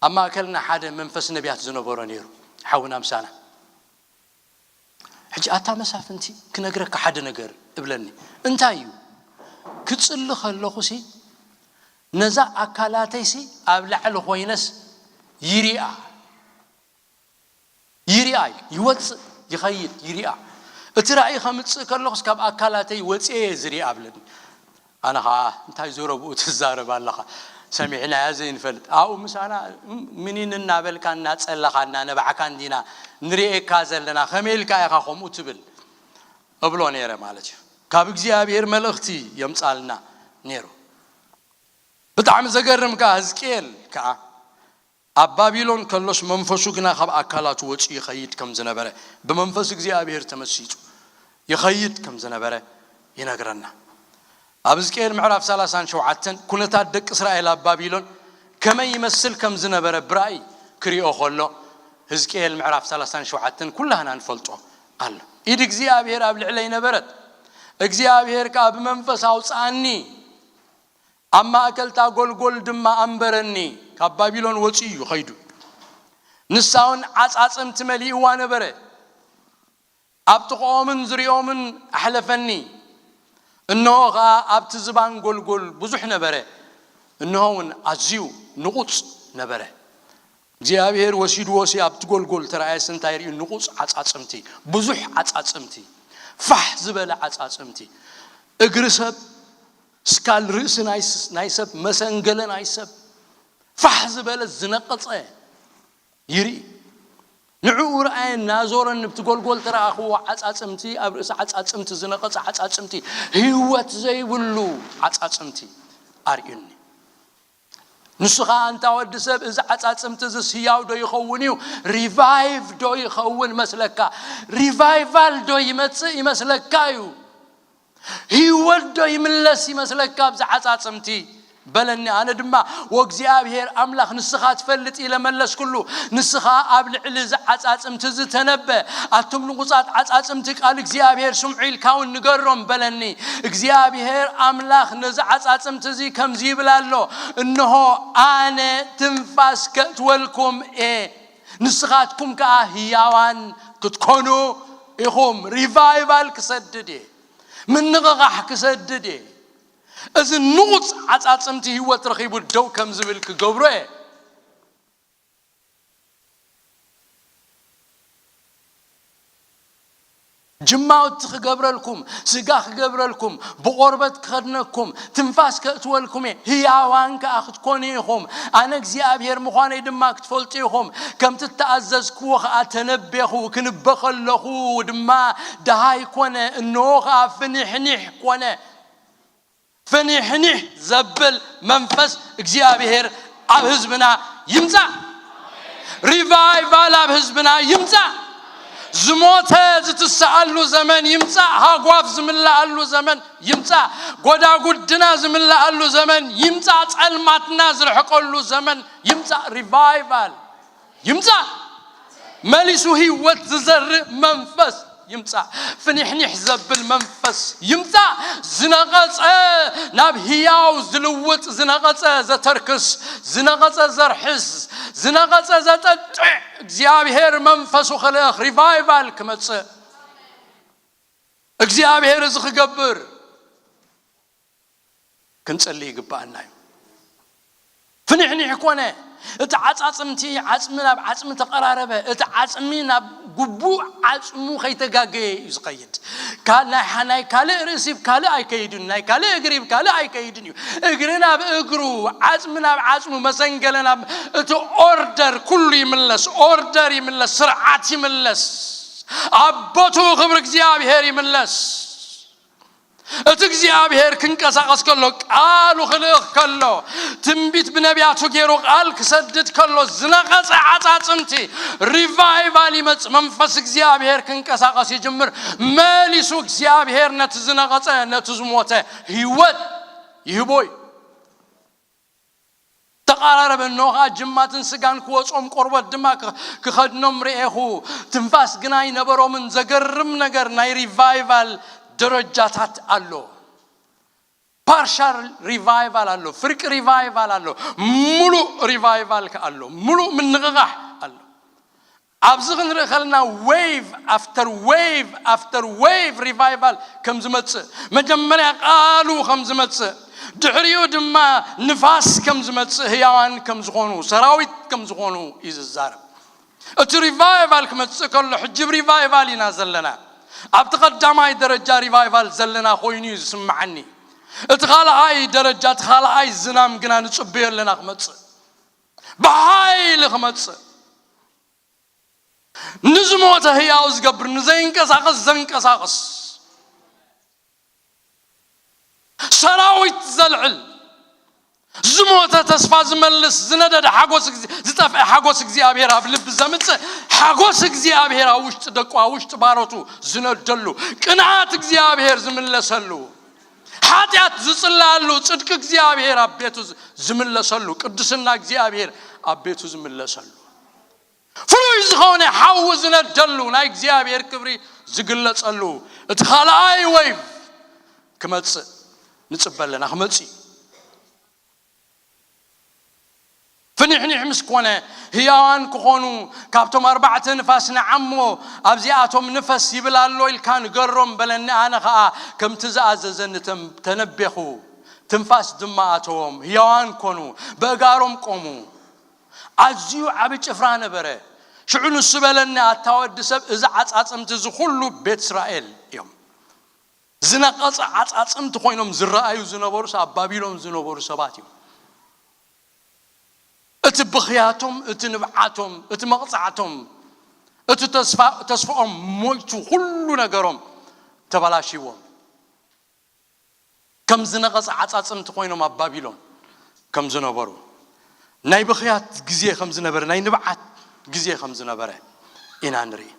ኣብ ማእከልና ሓደ መንፈስ ነቢያት ዝነበሮ ነይሩ፣ ሓውና ምሳና። ሕጂ፣ "ኣታ መሳፍንቲ፣ ክነግረካ ሓደ ነገር" እብለኒ። "እንታይ እዩ?" "ክጽሊ ከለኹሲ፣ ነዛ ኣካላተይሲ ኣብ ላዕሊ ኮይነስ ይሪኣ፣ ይሪኣ፣ ይወጽእ፣ ይኸይድ፣ ይሪኣ። እቲ ራእይ ከምጽእ ከለኹስ፣ ካብ ኣካላተይ ወጽኤ እየ ዝሪኣ" እብለኒ። ኣነ ኸዓ፣ "እንታይ ዘረብኡ ትዛረብ ኣለኻ? ሰሚዕናያ ዘይንፈልጥ። ኣብኡ ምሳና ም-፣ ምኒን እናበልካ እናጸለኻ እናነባዕካ እንዲና ንርእየካ ዘለና። ከመይ ኢልካ ኢኻ ከምኡ ትብል?" እብሎ ነይረ ማለት እዩ። ካብ እግዚኣብሔር መልእኽቲ የምጻልና ነይሩ። ብጣዕሚ ዘገርም ከኣ፣ ህዝቅኤል ከኣ ኣብ ባቢሎን ከሎስ መንፈሱ ግና ካብ ኣካላቱ ወጺኡ ይኸይድ ከም ዝነበረ፣ ብመንፈስ እግዚኣብሔር ተመሲጡ ይኸይድ ከም ዝነበረ ይነግረና። ኣብ ሕዝቅኤል ምዕራፍ ሰላሳን ሸውዓተን ኩነታት ደቂ እስራኤል ኣብ ባቢሎን ከመይ ይመስል ከም ዝነበረ ብራእይ ክሪኦ ከሎ፣ ሕዝቅኤል ምዕራፍ ሰላሳን ሸውዓተን ኩላህና ንፈልጦ ኣሎ። "ኢድ እግዚኣብሔር ኣብ ልዕለይ ነበረት፣ እግዚኣብሔር ከኣ ብመንፈስ ኣውጽኣኒ፣ ኣብ ማእከልታ ጎልጎል ድማ ኣንበረኒ፣ ካብ ባቢሎን ወጺኡ እዩ ኸይዱ። ንሳ እውን ዓጻጽምቲ መሊእዋ ነበረ፣ ኣብ ጥቕኦምን ዙሪኦምን ኣሕለፈኒ፣ እነሆ ኸኣ ኣብቲ ዝባን ጎልጎል ብዙሕ ነበረ፣ እነሆ እውን ኣዝዩ ንቑጽ ነበረ። እግዚኣብሔር ወሲድዎ ሲ ኣብቲ ጎልጎል ተራእየስ እንታይ ርእዩ? ንቑጽ ዓጻጽምቲ፣ ብዙሕ ዓጻጽምቲ፣ ፋሕ ዝበለ ዓጻጽምቲ፣ እግሪ ሰብ፣ ስካል ርእሲ ናይ ስ-፣ ናይ ሰብ፣ መሰንገለ ናይ ሰብ፣ ፋሕ ዝበለ ዝነቐጸ ይርኢ። ንዕኡ ረኣየ እናዞረ ንብቲ ጎልጎል ተረኣኽዎ ዓጻጽምቲ፣ ኣብ ርእሲ ዓጻጽምቲ ዝነቐጸ ዓጻጽምቲ፣ ህይወት ዘይብሉ ዓጻጽምቲ ኣርእዩኒ። ንሱ ኸኣ ኣንታ ወዲ ሰብ፣ እዚ ዓጻጽምቲ እዚ ህያው ዶ ይኸውን እዩ? ሪቫይቭ ዶ ይኸውን መስለካ? ሪቫይቫል ዶ ይመጽእ ይመስለካ እዩ? ህይወት ዶ ይምለስ ይመስለካ ኣብዚ ዓጻጽምቲ? በለኒ። ኣነ ድማ፣ "ወእግዚኣብሔር ኣምላኽ ንስኻ ትፈልጥ" ኢለ መለስኩሉ። ንስኻ ኣብ ልዕሊ እዚ ዓጻጽምቲ እዚ ተነበ። ኣቱም ንቑጻት ዓጻጽምቲ ቃል እግዚኣብሔር ስምዑ ኢልካ እውን ንገሮም በለኒ። እግዚኣብሔር ኣምላኽ ነዚ ዓጻጽምቲ እዚ ከምዚ ይብል ኣሎ፣ "እንሆ ኣነ ትንፋስ ከእትወልኩም እየ፣ ንስኻትኩም ከኣ ህያዋን ክትኮኑ ኢኹም።" ሪቫይቫል ክሰድድ እየ። ምንቕቓሕ ክሰድድ እየ። እዚ ንቑጽ ዓጻጽምቲ ህይወት ረኺቡ ደው ከም ዝብል ክገብሮ እየ። ጅማውቲ ክገብረልኩም፣ ስጋ ክገብረልኩም፣ ብቆርበት ክኸድነኩም፣ ትንፋስ ከእትወልኩም እየ። ህያዋን ከኣ ክትኮኑ ኢኹም። ኣነ እግዚኣብሔር ምዃነይ ድማ ክትፈልጡ ኢኹም። ከምቲ እተኣዘዝክዎ ከኣ ተነበኹ፣ ክንበ ከለኹ ድማ ደሃይ ኮነ፣ እንሆ ከኣ ፍኒሕኒሕ ኮነ። ፍኒሕኒሕ ዘብል መንፈስ እግዚኣብሔር ኣብ ህዝብና ይምጻእ። ሪቫይቫል ኣብ ህዝብና ይምጻእ። ዝሞተ ዝትስኣሉ ዘመን ይምጻእ። ሃጓፍ ዝምልኣሉ ዘመን ይምጻእ። ጎዳጉድና ዝምልኣሉ ዘመን ይምጻእ። ጸልማትና ዝርሕቀሉ ዘመን ይምጻእ። ሪቫይቫል ይምጻእ። መሊሱ ህይወት ዝዘርእ መንፈስ ይምጻእ። ፍኒሕኒሕ ዘብል መንፈስ ይምጻእ። ዝነቐጸ ናብ ህያው ዝልውጥ፣ ዝነቐጸ ዘተርክስ፣ ዝነቐጸ ዘርሕስ፣ ዝነቐጸ ዘጠጥዕ እግዚኣብሔር መንፈሱ ክልእኽ፣ ሪቫይቫል ክመጽእ። እግዚኣብሔር እዚ ክገብር ክንጽሊ ይግብኣና እዩ። ፍኒሕኒሕ ኮነ፣ እቲ ዓጻጽምቲ ዓጽሚ ናብ ዓጽሚ ተቐራረበ፣ እቲ ዓጽሚ ናብ ግቡእ ዓጽሙ ከይተጋገየ እዩ ዝኸይድ። ካ-፣ ናይ ሓ-፣ ናይ ካልእ ርእሲ ብ ካልእ ኣይከይድን፣ ናይ ካልእ እግሪ ብ ካልእ ኣይከይድን እዩ። እግሪ ናብ እግሩ፣ ዓጽሚ ናብ ዓጽሙ፣ መሰንገለ ናብ፣ እቲ ኦርደር ኩሉ ይምለስ፣ ኦርደር ይምለስ፣ ስርዓት ይምለስ፣ ኣብ ቦትኡ ክብሪ እግዚኣብሔር ይምለስ። እቲ እግዚኣብሔር ክንቀሳቐስ ከሎ፣ ቃሉ ክልእኽ ከሎ፣ ትንቢት ብነቢያቱ ገይሩ ቃል ክሰድድ ከሎ፣ ዝነቐጸ ዓጻጽምቲ ሪቫይቫል ይመጽእ። መንፈስ እግዚኣብሔር ክንቀሳቐስ ይጅምር። መሊሱ እግዚኣብሔር ነቲ ዝነቐጸ፣ ነቲ ዝሞተ ህይወት ይህቦ እዩ። ተቓራረበ። እነሆ ኸኣ ጅማትን ስጋን ክወጾም፣ ቆርበት ድማ ክ-፣ ክኸድኖም ርኤኹ። ትንፋስ ግና ኣይነበሮምን። ዘገርም ነገር፣ ናይ ሪቫይቫል ደረጃታት ኣሎ። ፓርሻል ሪቫይቫል ኣሎ፣ ፍርቂ ሪቫይቫል ኣሎ፣ ሙሉእ ሪቫይቫል ከኣ ኣሎ፣ ሙሉእ ምንቕቓሕ ኣሎ። ኣብዚ ክንርኢ ከለና ዌቭ ኣፍተር ዌቭ ኣፍተር ዌቭ ሪቫይቫል ከም ዝመጽእ፣ መጀመርያ ቃሉ ከም ዝመጽእ፣ ድሕሪኡ ድማ ንፋስ ከም ዝመጽእ፣ ህያዋን ከም ዝኾኑ፣ ሰራዊት ከም ዝኾኑ እዩ ዝዛረብ። እቲ ሪቫይቫል ክመጽእ ከሎ፣ ሕጂ ብ ሪቫይቫል ኢና ዘለና። ኣብቲ ቀዳማይ ደረጃ ሪቫይቫል ዘለና ኮይኑ እዩ ዝስምዓኒ። እቲ ካልኣይ ደረጃ፣ እቲ ካልኣይ ዝናም ግና ንጽበዮ ኣለና ክመጽእ። ብሓይሊ ክመጽእ። ንዝሞተ ህያው ዝገብር፣ ንዘይንቀሳቐስ ዘንቀሳቕስ፣ ሰራዊት ዘልዕል፣ ዝሞተ ተስፋ ዝመልስ፣ ዝነደደ ሓጎስ፣ ዝጠፍአ ሓጎስ እግዚኣብሔር ኣብ ልቢ ዘምጽእ፣ ሓጎስ እግዚኣብሔር ኣብ ውሽጢ ደቁ፣ ኣብ ውሽጢ ባሮቱ ዝነደሉ፣ ቅንዓት እግዚኣብሔር ዝምለሰሉ፣ ሓጢኣት ዝጽላሉ፣ ጽድቂ እግዚኣብሔር ኣብ ቤቱ ዝምለሰሉ፣ ቅድስና እግዚኣብሔር ኣብ ቤቱ ዝምለሰሉ፣ ፍሉይ ዝኾነ ሓዊ ዝነደሉ፣ ናይ እግዚኣብሔር ክብሪ ዝግለጸሉ፣ እቲ ካልኣይ ወይቭ ክመጽእ ንጽበ ኣለና። ክመጽእ እዩ። ፍኒሕኒሕ ምስ ኮነ፣ ህያዋን ክኾኑ፣ ካብቶም ኣርባዕተ ንፋስ ንዓሞ ኣብዚኣቶም ንፈስ ይብል ኣሎ ኢልካ ንገሮም በለኒ። ኣነ ኸኣ ከምቲ ዝኣዘዘኒ ተም-፣ ተነቤኹ። ትንፋስ ድማ ኣተዎም፣ ህያዋን ኮኑ፣ በእጋሮም ቆሙ። ኣዝዩ ዓቢ ጭፍራ ነበረ። ሽዑ ንሱ በለኒ፣ ኣታ ወዲ ሰብ፣ እዚ ዓጻጽምቲ እዚ ኹሉ ቤት እስራኤል እዮም። ዝነቐጸ ዓጻጽምቲ ኮይኖም ዝረኣዩ ዝነበሩስ ኣብ ባቢሎን ዝነበሩ ሰባት እዮም። እቲ ብኽያቶም፣ እቲ ንብዓቶም፣ እቲ መቕጻዕቶም፣ እቲ ተስፋ-፣ ተስፋኦም ሞይቱ፣ ኩሉ ነገሮም ተበላሽዎም። ከም ዝነቐጸ ዓጻጽምቲ ኮይኖም ኣብ ባቢሎን ከም ዝነበሩ፣ ናይ ብኽያት ግዜ ከም ዝነበረ፣ ናይ ንብዓት ግዜ ከም ዝነበረ ኢና ንርኢ።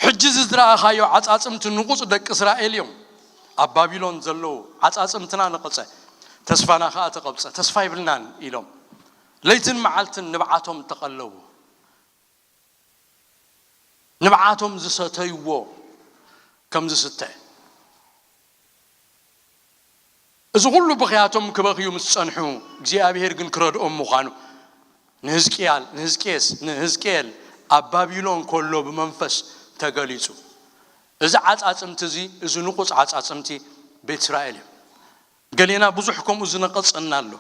ሕጂ እዚ ዝረኣኻዮ ዓጻጽምቲ ንቑጽ ደቂ እስራኤል እዮም። ኣብ ባቢሎን ዘለዉ ዓጻጽምትና ነቐጸ፣ ተስፋና ኸኣ ተቐብጸ፣ ተስፋ የብልናን ኢሎም ለይትን መዓልትን ንብዓቶም ተቐለቡ። ንብዓቶም ዝሰተይዎ ከም ዝስተ። እዚ ኩሉ ብኽያቶም ክበኽዩ ምስ ጸንሑ፣ እግዚኣብሔር ግን ክረድኦም ምዃኑ ንህዝቅያል፣ ንህዝቅየስ፣ ንህዝቅኤል ኣብ ባቢሎን ከሎ ብመንፈስ ተገሊጹ። እዚ ዓጻጽምቲ እዚ፣ እዚ ንቑጽ ዓጻጽምቲ ቤት እስራኤል እዩ። ገሌና ብዙሕ ከምኡ ዝነቐጸና ኣሎ።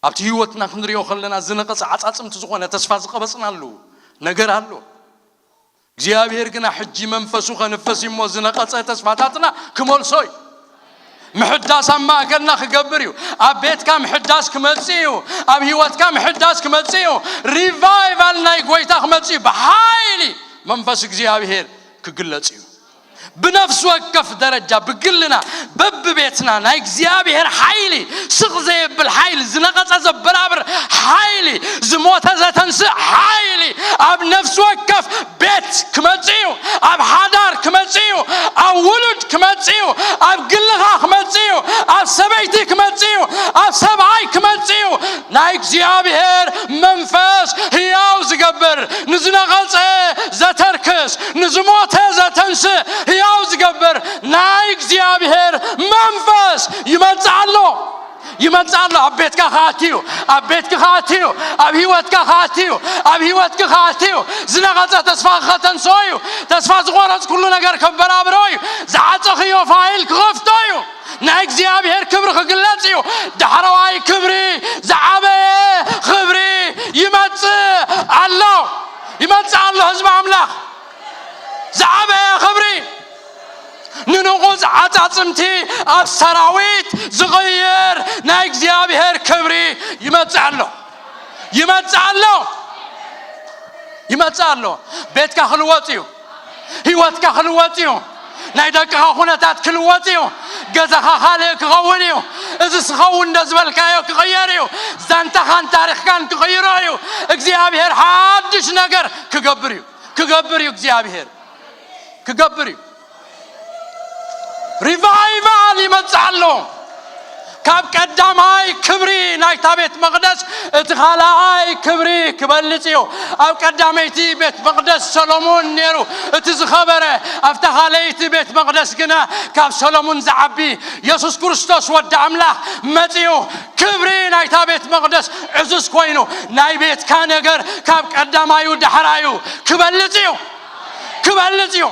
ኣብቲ ህይወትና ክንሪኦ ከለና ዝነቐጸ ዓጻጽምቲ ዝኾነ ተስፋ ዝቐበጽናሉ ነገር ኣሎ። እግዚኣብሔር ግና ሕጂ መንፈሱ ከንፈስ እሞ ዝነቐጸ ተስፋታትና ክመልሶ እዩ። ምሕዳስ ኣብ ማእከልና ክገብር እዩ። ኣብ ቤትካ ምሕዳስ ክመጽእ እዩ። ኣብ ህይወትካ ምሕዳስ ክመጽእ እዩ። ሪቫይቫል ናይ ጎይታ ክመጽእ እዩ። ብሓይሊ መንፈስ እግዚኣብሔር ክግለጽ እዩ። ብነፍሲ ወከፍ ደረጃ፣ ብግልና፣ በብቤትና ናይ እግዚኣብሔር ሓይሊ፣ ስቕ ዘየብል ሓይሊ፣ ዝነቐጸ ዘበራብር ሓይሊ፣ ዝሞተ ዘተንስእ ሓይሊ ኣብ ነፍሲ ወከፍ ቤት ክመጽእ እዩ። ኣብ ሓዳር ክመጽእ እዩ። ኣብ ውሉድ ክመጽእ እዩ። ኣብ ግልኻ ክመጽእ እዩ። ኣብ ሰበይቲ ክመጽእ እዩ። ኣብ ሰብኣይ ክመጽእ እዩ። ናይ እግዚኣብሔር መንፈስ ህያው ዝገብር፣ ንዝነቐጸ ዘተርክስ፣ ንዝሞተ ዘተንስእ፣ ህያው ዝገብር ናይ እግዚኣብሔር መንፈስ ይመጽእ ኣሎ። ይመጽእ ኣሎ። ኣብ ቤትካ ክኣቲ እዩ። ኣብ ቤትኪ ክኣቲ እዩ። ኣብ ህይወትካ ክኣቲ እዩ። ኣብ ህይወትኪ ክኣቲ እዩ። ዝነቐጸ ተስፋ ከተንስኦ እዩ። ተስፋ ዝቖረጽ ኩሉ ነገር ከበራብሮ እዩ። ዝዓጸኽዮ ፋይል ክኸፍቶ እዩ። ናይ እግዚኣብሔር ክብሪ ክግለጽ እዩ። ዳሕረዋይ ክብሪ፣ ዝዓበየ ክብሪ ይመጽእ ኣሎ። ይመጽእ ኣሎ ህዝቢ ኣምላኽ። ዝዓበየ ክብሪ፣ ንንቑጽ ዓጻጽምቲ ኣብ ሰራዊት ዝቕይር ናይ እግዚኣብሔር ክብሪ ይመጽእ ኣሎ። ይመጽእ ኣሎ። ይመጽእ ኣሎ። ቤትካ ክልወጥ እዩ። ህይወትካ ክልወጥ እዩ። ናይ ደቅኻ ኩነታት ክልወጥ እዩ። ገዛኻ ካልእ ክኸውን እዩ። እዚ ስኸውን እንደ ዝበልካዮ ክቕየር እዩ። ዛንታኻን ታሪኽካን ክቕይሮ እዩ። እግዚኣብሔር ሓድሽ ነገር ክገብር እዩ። ክገብር እዩ እግዚኣብሔር። ክገብር እዩ። ሪቫይቫል ይመጽእ ኣሎ። ካብ ቀዳማይ ክብሪ ናይታ ቤት መቕደስ እቲ ካልኣይ ክብሪ ክበልጽ እዩ። ኣብ ቀዳመይቲ ቤት መቕደስ ሰሎሞን ነይሩ እቲ ዝኸበረ፣ ኣብታ ካልኣይቲ ቤት መቕደስ ግና ካብ ሰሎሞን ዝዓቢ የሱስ ክርስቶስ ወዲ ኣምላኽ መጺኡ። ክብሪ ናይታ ቤት መቕደስ ዕዙዝ ኮይኑ፣ ናይ ቤትካ ነገር ካብ ቀዳማዩ ዳሕራዩ ክበልጽ እዩ። ክበልጽ እዩ።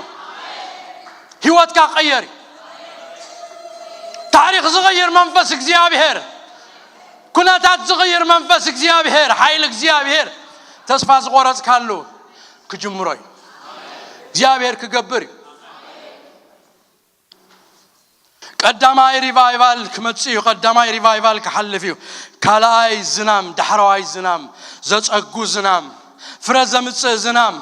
ህይወትካ ክቕየር እዩ። ታሪኽ ዝቕይር መንፈስ እግዚኣብሔር፣ ኩነታት ዝቕይር መንፈስ እግዚኣብሔር፣ ሓይሊ እግዚኣብሔር ተስፋ ዝቖረጽካሉ ክጅምሮ እዩ። እግዚኣብሔር ክገብር እዩ። ቀዳማይ ሪቫይቫል ክመጽእ እዩ። ቀዳማይ ሪቫይቫል ክሓልፍ እዩ። ካልኣይ ዝናም፣ ዳሕረዋይ ዝናም፣ ዘጸጉ ዝናም፣ ፍረ ዘምጽእ ዝናም፣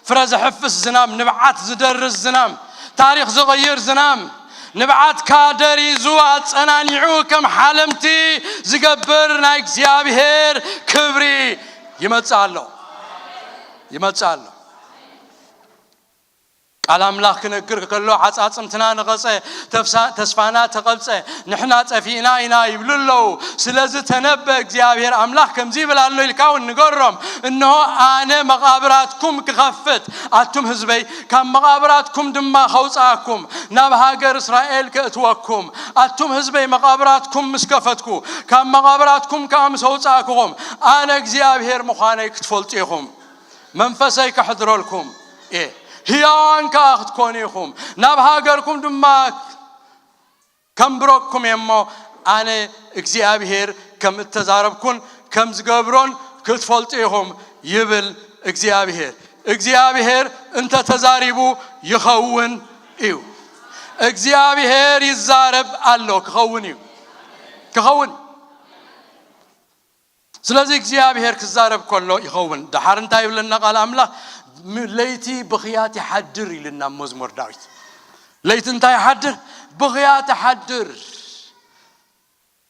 ፍረ ዘሕፍስ ዝናም፣ ንብዓት ዝደርስ ዝናም፣ ታሪኽ ዝቕይር ዝናም፣ ንብዓትካ ደሪዙ ኣጸናኒዑ ከም ሓለምቲ ዝገብር ናይ እግዚኣብሔር ክብሪ ይመጽእ ኣሎ። ይመጽእ ኣሎ። ቃል ኣምላኽ ክነግር ከሎ፣ ዓጻጽምትና ነቐጸ፣ ተፍሳ-፣ ተስፋና ተቐብጸ፣ ንሕና ጠፊእና ኢና ይብሉ ኣለዉ። ስለዚ ተነበ፣ እግዚኣብሔር ኣምላኽ ከምዚ ይብል ኣሎ ኢልካ እውን ንገሮም። እንሆ፣ ኣነ መቓብራትኩም ክኸፍት፣ ኣቱም ህዝበይ፣ ካብ መቓብራትኩም ድማ ከውጽኣኩም፣ ናብ ሃገር እስራኤል ከእትወኩም፣ ኣቱም ህዝበይ፣ መቓብራትኩም ምስ ከፈትኩ፣ ካብ መቓብራትኩም ከኣ ምስ ኣውጻእኩኹም፣ ኣነ እግዚኣብሔር ምዃነይ ክትፈልጡ ኢኹም። መንፈሰይ ከሕድረልኩም እየ፣ ህያዋን ከኣ ክትኮኑ ኢኹም፣ ናብ ሃገርኩም ድማ ከምብረኩም እየ እሞ፣ ኣነ እግዚኣብሔር ከም እተዛረብኩን ከም ዝገብሮን ክትፈልጡ ኢኹም፣ ይብል እግዚኣብሔር። እግዚኣብሔር እንተ ተዛሪቡ ይኸውን እዩ። እግዚኣብሔር ይዛረብ ኣሎ፣ ክኸውን እዩ። ክኸውን። ስለዚ እግዚኣብሔር ክዛረብ ከሎ ይኸውን። ደሓር እንታይ ይብለና ቃል ኣምላኽ? ም-፣ "ለይቲ ብኽያት ይሓድር" ኢልና መዝሙር ዳዊት። ለይቲ እንታይ ይሓድር? ብኽያት ይሓድር።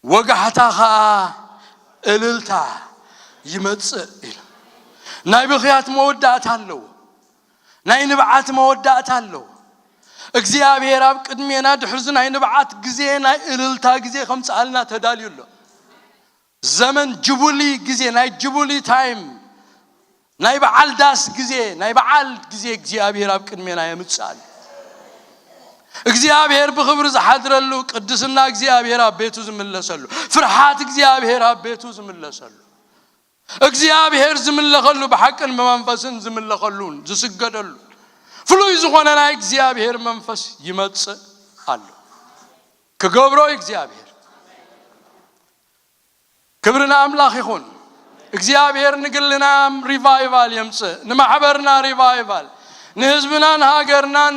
"ወጋሕታ ኸኣ እልልታ ይመጽእ" ኢሉ። ናይ ብኽያት መወዳእታ ኣለዎ። ናይ ንብዓት መወዳእታ ኣለዎ። እግዚኣብሔር ኣብ ቅድሜና ድሕርዚ ናይ ንብዓት ግዜ፣ ናይ እልልታ ግዜ ከምጽኣልና ተዳልዩ ኣሎ። ዘመን ጁቡሊ ግዜ፣ ናይ ጁቡሊ ታይም፣ ናይ በዓል ዳስ ግዜ፣ ናይ በዓል ግዜ እግዚኣብሔር ኣብ ቅድሜና የምጽእ ኣሎ። እግዚኣብሔር ብኽብሪ ዝሓድረሉ፣ ቅድስና እግዚኣብሔር ኣብ ቤቱ ዝምለሰሉ፣ ፍርሓት እግዚኣብሔር ኣብ ቤቱ ዝምለሰሉ፣ እግዚኣብሔር ዝምለኸሉ፣ ብሓቅን ብመንፈስን ዝምለኸሉን ዝስገደሉ ፍሉይ ዝኾነ ናይ እግዚኣብሔር መንፈስ ይመጽእ ኣሎ። ክገብሮ እዩ እግዚኣብሔር። ክብሪ ንኣምላኽ ይኹን። እግዚኣብሔር ንግልና ሪቫይቫል የምጽእ፣ ንማሕበርና ሪቫይቫል፣ ንህዝብና ንሃገርናን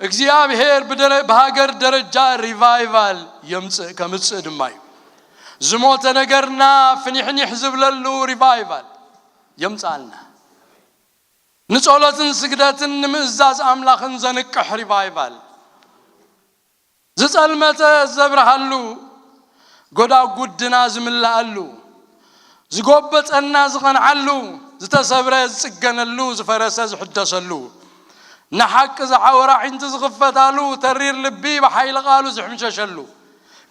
እግዚኣብሔር ብደረ-፣ ብሃገር ደረጃ ሪቫይቫል የምጽእ፣ ከምጽእ ድማ እዩ። ዝሞተ ነገርና ፍኒሕኒሕ ዝብለሉ ሪቫይቫል የምጽኣልና። ንጸሎትን ስግደትን ንምእዛዝ ኣምላኽን ዘንቅሕ ሪቫይቫል። ዝጸልመተ ዘብርሃሉ፣ ጎዳጉድና ዝምልኣሉ፣ ዝጎበጠና ዝቐንዓሉ፣ ዝተሰብረ ዝጽገነሉ፣ ዝፈረሰ ዝሕደሰሉ፣ ንሓቂ ዝዓወረ ኣዒንቲ ዝኽፈታሉ፣ ተሪር ልቢ ብሓይሊ ቃሉ ዝሕምሸሸሉ፣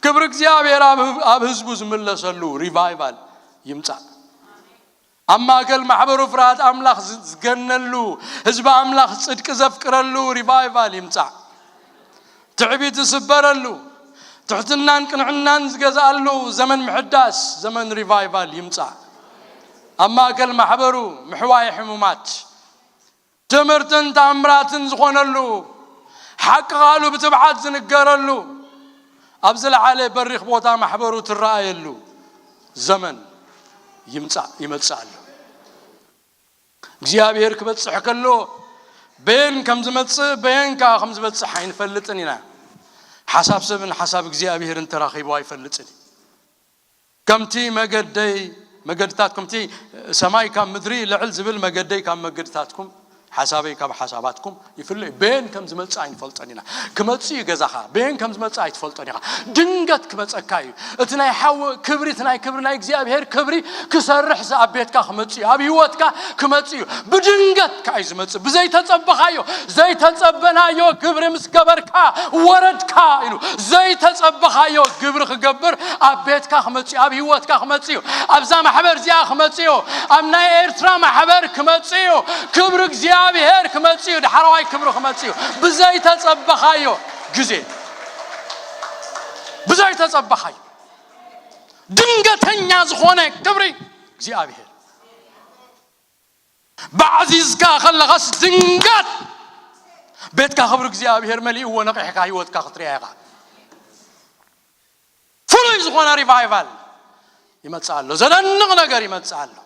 ክብሪ እግዚኣብሔር ኣብ ህብ-፣ ኣብ ህዝቡ ዝምለሰሉ ሪቫይቫል ይምጻእ። ኣብ ማእከል ማሕበሩ ፍርሃት ኣምላኽ ዝ-፣ ዝገነሉ፣ ህዝቢ ኣምላኽ ጽድቂ ዘፍቅረሉ ሪቫይቫል ይምጻእ። ትዕቢት ዝስበረሉ፣ ትሕትናን ቅንዕናን ዝገዝኣሉ ዘመን ምሕዳስ፣ ዘመን ሪቫይቫል ይምጻእ። ኣብ ማእከል ማሕበሩ ምሕዋይ ሕሙማት፣ ትምህርትን ተኣምራትን ዝኾነሉ፣ ሓቂ ቃሉ ብትብዓት ዝንገረሉ፣ ኣብ ዝለዓለ በሪኽ ቦታ ማሕበሩ ትረኣየሉ ዘመን ይምጻእ፣ ይመጽእ ኣሎ። እግዚኣብሔር ክበጽሕ ከሎ በየን ከም ዝመጽእ፣ በየን ከኣ ከም ዝበጽሕ ኣይንፈልጥን ኢና። ሓሳብ ሰብን ሓሳብ እግዚኣብሔርን ተራኺቡ ኣይፈልጥን እዩ። ከምቲ መገደይ፣ መገድታት፣ ከምቲ ሰማይ ካብ ምድሪ ልዕል ዝብል መገደይ ካብ መገድታትኩም፣ ሓሳበይ ካብ ሓሳባትኩም ይፍለ እዩ። በየን ከም ዝመጽእ ኣይንፈልጦን ኢና። ክመጽእ እዩ ገዛኻ፣ በየን ከም ዝመጽእ ኣይትፈልጦን ኢኻ። ድንገት ክመጸካ እዩ። እቲ ናይ ሓው ክብሪ፣ እቲ ናይ ክብሪ፣ ናይ እግዚኣብሔር ክብሪ ክሰርሕ ዝ-፣ ኣብ ቤትካ ክመጽእ እዩ፣ ኣብ ህይወትካ ክመጽእ እዩ። ብድንገት ከኣ እዩ ዝመጽእ፣ ብዘይተጸበኻዮ። ዘይተጸበናዮ ግብሪ ምስ ገበርካ ወረድካ ኢሉ። ዘይተጸበኻዮ ግብሪ ክገብር ኣብ ቤትካ ክመጽእ እዩ፣ ኣብ ህይወትካ ክመጽእ እዩ፣ ኣብዛ ማሕበር እዚኣ ክመጽእ እዩ፣ ኣብ ናይ ኤርትራ ማሕበር ክመጽእ እዩ። ክብሪ እግዚኣብሔር ክመጽእ እዩ፣ ዳሕረዋይ ክብሪ ክመጽእ እዩ። ብዘይተጸበኻዮ ግዜ፣ ብዘይተጸበኻዮ ድንገተኛ ዝኾነ ክብሪ እግዚኣብሔር። ባዕዚዝካ ከለኻስ ድንገት ቤትካ ክብሪ እግዚኣብሔር መሊእዎ ነቒሕካ ህይወትካ ክትሪኣ ኢኻ። ፍሉይ ዝኾነ ሪቫይቫል ይመጽእ ኣሎ። ዘደንቕ ነገር ይመጽእ ኣሎ።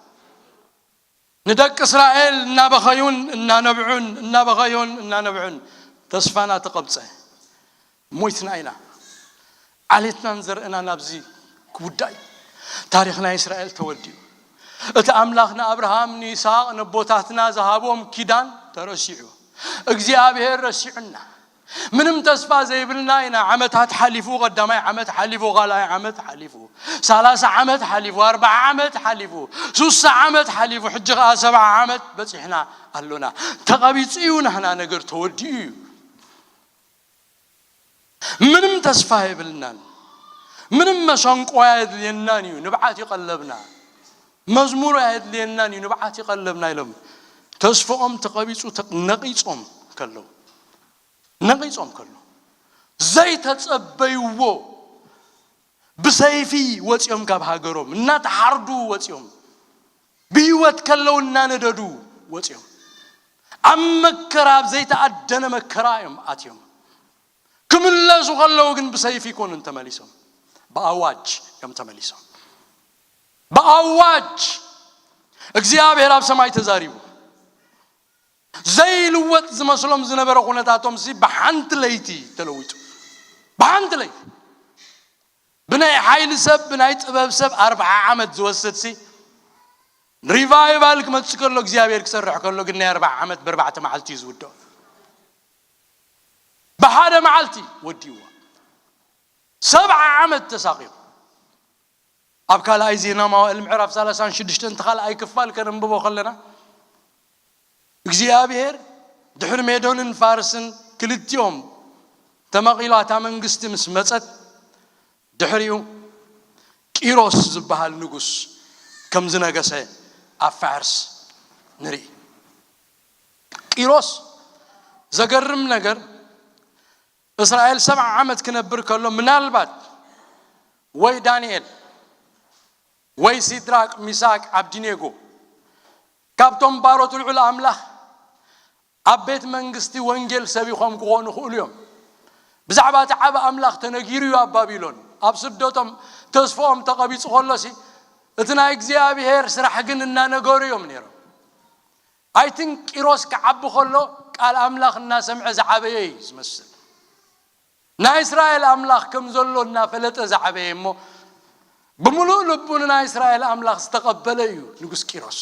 ንደቂ እስራኤል እናበኸዩን እናነብዑን፣ እናበኸዩን እናነብዑን ተስፋና ተቐብጸ። ሞይትና ኢና። ዓሌትናን ዘርእናን ኣብዚ ክውዳእ እዩ። ታሪኽ ናይ እስራኤል ተወዲኡ። እቲ ኣምላኽ ንኣብርሃም፣ ንይስሃቅ፣ ነቦታትና ዝሃቦም ኪዳን ተረሲዑ። እግዚኣብሔር ረሲዑና። ምንም ተስፋ ዘይብልና ኢና። ዓመታት ሓሊፉ፣ ቀዳማይ ዓመት ሓሊፉ፣ ካልኣይ ዓመት ሓሊፉ፣ ሰላሳ ዓመት ሓሊፉ፣ ኣርብዓ ዓመት ሓሊፉ፣ ሱሳ ዓመት ሓሊፉ፣ ሕጂ ኸዓ ሰብዓ ዓመት በፂሕና ኣሎና። ተቐቢፁ እዩ ናህና ነገር፣ ተወዲኡ እዩ። ምንም ተስፋ የብልናን። ምንም መሰንቆ ኣየድልየናን እዩ፣ ንብዓት ይቐለብና። መዝሙር ኣየድልየናን እዩ፣ ንብዓት ይቐለብና ኢሎም ተስፍኦም ተቐቢፁ፣ ተ- ነቒፆም ከለዉ፣ ነቒፆም ከለዉ ዘይተጸበይዎ፣ ብሰይፊ ወፂኦም ካብ ሃገሮም እናተሓርዱ ወፂኦም፣ ብህይወት ከለዉ እናነደዱ ወፂኦም፣ ኣብ መከራ፣ ኣብ ዘይተኣደነ መከራ እዮም ኣትዮም። ክምለሱ ከለዉ ግን ብሰይፊ ኣይኮኑን ተመሊሶም፣ ብኣዋጅ እዮም ተመሊሶም። ብኣዋጅ እግዚኣብሔር ኣብ ሰማይ ተዛሪቡ። ዘይልወጥ ዝመስሎም ዝነበረ ኩነታቶም ሲ ብሓንቲ ለይቲ ተለዊጡ። ብሓንቲ ለይቲ። ብናይ ሓይሊ ሰብ፣ ብናይ ጥበብ ሰብ ኣርብዓ ዓመት ዝወስድ ሲ፣ ሪቫይቫል ክመጽእ ከሎ፣ እግዚኣብሔር ክሰርሕ ከሎ ግን ናይ ኣርብዓ ዓመት ብኣርባዕተ መዓልቲ እዩ ዝውድኦ። ብሓደ መዓልቲ ወዲእዎ። ሰብዓ ዓመት ተሳቒዩ። ኣብ ካልኣይ ዜና መዋእል ምዕራፍ ሰላሳን ሽዱሽተን እቲ ካልኣይ ክፋል ከነንብቦ ከለና፣ እግዚኣብሔር ድሕሪ ሜዶንን ፋርስን ክልቲኦም ተመቒላ እታ መንግስቲ ምስ መጸት፣ ድሕሪኡ ቂሮስ ዝበሃል ንጉስ ከም ዝነገሰ ኣብ ፋርስ ንርኢ። ቂሮስ፣ ዘገርም ነገር፣ እስራኤል ሰብዓ ዓመት ክነብር ከሎ፣ ምናልባት ወይ ዳንኤል ወይ ሲድራቅ፣ ሚሳቅ፣ ኣብዲኔጎ ካብቶም ባሮት ልዑል ኣምላኽ ኣብ ቤት መንግስቲ ወንጌል ሰቢኾም ክኾኑ ይኽእሉ እዮም። ብዛዕባ እቲ ዓቢ ኣምላኽ ተነጊሩ እዩ ኣብ ባቢሎን። ኣብ ስደቶም ተስፍኦም ተቐቢጹ ከሎሲ፣ እቲ ናይ እግዚኣብሔር ስራሕ ግን እናነገሩ እዮም ነይሮም። ኣይትን ቂሮስ ክዓቢ ከሎ ቃል ኣምላኽ እናሰምዐ ዝዓበየ እዩ ዝመስል። ናይ እስራኤል ኣምላኽ ከም ዘሎ እናፈለጠ ዝዓበየ እሞ፣ ብምሉእ ልቡ ንናይ እስራኤል ኣምላኽ ዝተቐበለ እዩ ንጉስ ቂሮስ።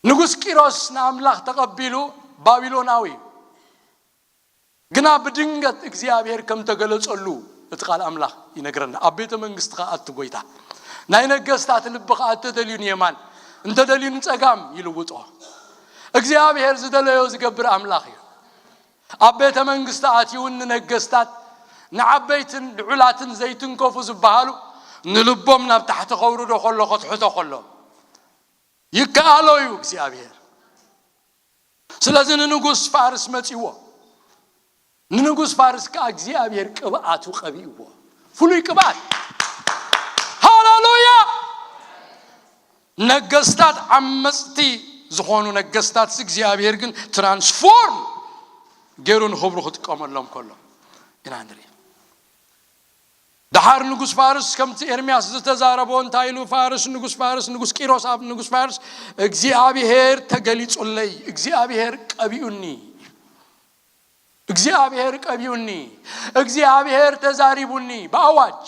ንጉስ ቂሮስ ንኣምላኽ ተቐቢሉ ባቢሎናዊ እዩ። ግና ብድንገት እግዚኣብሔር ከም ተገለጸሉ እቲ ቃል ኣምላኽ ይነግረና። ኣብ ቤተ መንግስቲ ከኣ እቲ ጐይታ፣ ናይ ነገስታት ልቢ ከኣ እንተደልዩ ንየማን፣ እንተደልዩ ንጸጋም ይልውጦ። እግዚኣብሔር ዝደለዮ ዝገብር ኣምላኽ እዩ። ኣብ ቤተ መንግስቲ ኣትዩውን ንነገስታት፣ ንዓበይትን ልዑላትን ዘይትንከፉ ዝበሃሉ ንልቦም ናብ ታሕቲ ከውርዶ ከሎ፣ ከትሕቶ ከሎ፣ ይከኣሎ እዩ እግዚኣብሔር። ስለዚ ንንጉስ ፋርስ መጺዎ። ንንጉስ ፋርስ ከኣ እግዚኣብሔር ቅብኣቱ ቀቢእዎ። ፍሉይ ቅብኣት። ሃሌሉያ! ነገስታት ዓመጽቲ ዝኾኑ ነገስታት እግዚኣብሔር ግን ትራንስፎርም ገይሩ ንኽብሩ ክጥቀመሎም ከሎ ኢና ንርኢ። ደሓር ንጉስ ፋርስ ከምቲ ኤርምያስ ዝተዛረቦ እንታይ ኢሉ? ፋርስ፣ ንጉስ ፋርስ፣ ንጉስ ቂሮስ ኣብ ንጉስ ፋርስ፣ እግዚኣብሔር ተገሊጹለይ፣ እግዚኣብሔር ቀቢኡኒ፣ እግዚኣብሔር ቀቢኡኒ፣ እግዚኣብሔር ተዛሪቡኒ። ብኣዋጅ፣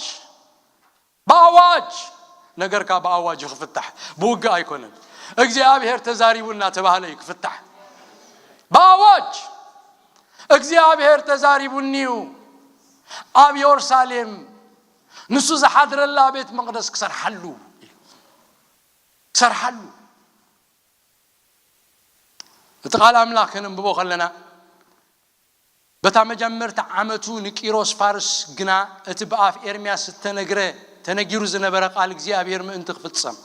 ብኣዋጅ ነገርካ ብኣዋጅ ክፍታሕ፣ ብውግእ ኣይኮነን። እግዚኣብሔር ተዛሪቡ እናተባህለ እዩ ክፍታሕ። ብኣዋጅ እግዚኣብሔር ተዛሪቡኒ እዩ። ኣብ የሩሳሌም ንሱ ዝሓድረላ ቤት መቕደስ ክሰርሓሉ፣ ክሰርሓሉ። እቲ ቃል ኣምላኽ ከነንብቦ ከለና፣ በታ መጀመርታ ዓመቱ ንቂሮስ ፋርስ ግና እቲ ብኣፍ ኤርምያስ እተነግረ፣ ተነጊሩ ዝነበረ ቃል እግዚኣብሔር ምእንቲ ክፍጸም፣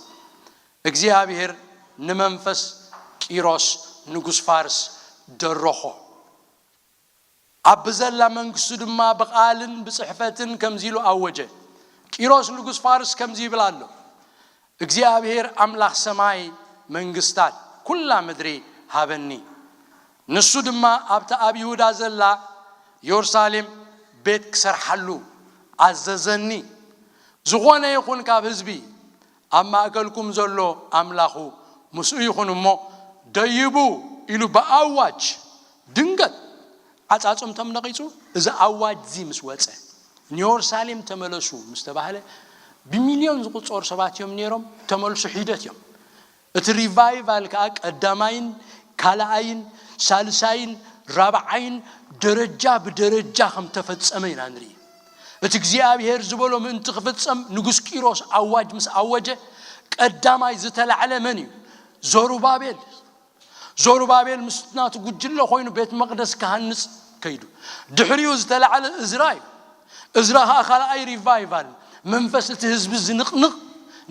እግዚኣብሔር ንመንፈስ ቂሮስ ንጉስ ፋርስ ደረኾ። ኣብ ብዘላ መንግስቱ ድማ ብቓልን ብጽሕፈትን ከምዚ ኢሉ ኣወጀ። ቂሮስ ንጉስ ፋርስ ከምዚ ይብል ኣሎ፣ እግዚኣብሔር ኣምላኽ ሰማይ መንግስታት ኩላ ምድሪ ሃበኒ። ንሱ ድማ ኣብታ ኣብ ይሁዳ ዘላ የሩሳሌም ቤት ክሰርሓሉ ኣዘዘኒ። ዝኾነ ይኹን ካብ ህዝቢ ኣብ ማእከልኩም ዘሎ ኣምላኹ ምስኡ ይኹን እሞ ደይቡ ኢሉ ብኣዋጅ ድንገት ዓጻጽምቶም ነቒጹ። እዚ ኣዋጅ እዚ ምስ ወጸ፣ ንየሩሳሌም ተመለሱ ምስ ተባህለ፣ ብሚልዮን ዝቑጸሩ ሰባት እዮም ነይሮም፣ ተመልሱ ሒደት እዮም። እቲ ሪቫይቫል ከኣ ቀዳማይን ካልኣይን ሳልሳይን ራብዓይን ደረጃ ብደረጃ ከም ተፈጸመ ኢና ንርኢ። እቲ እግዚኣብሔር ዝበሎ ምእንቲ ክፍጸም ንጉስ ቂሮስ ኣዋጅ ምስ ኣወጀ፣ ቀዳማይ ዝተላዕለ መን እዩ? ዘሩባቤል። ዘሩባቤል ምስ ናቱ ጉጅለ ኮይኑ ቤት መቕደስ ክሃንጽ ከይዱ። ድሕሪኡ ዝተላዕለ እዝራ እዩ። እዝራ ኸኣ ካልኣይ ሪቫይቫል፣ መንፈስ እቲ ህዝቢ ዝንቕንቕ፣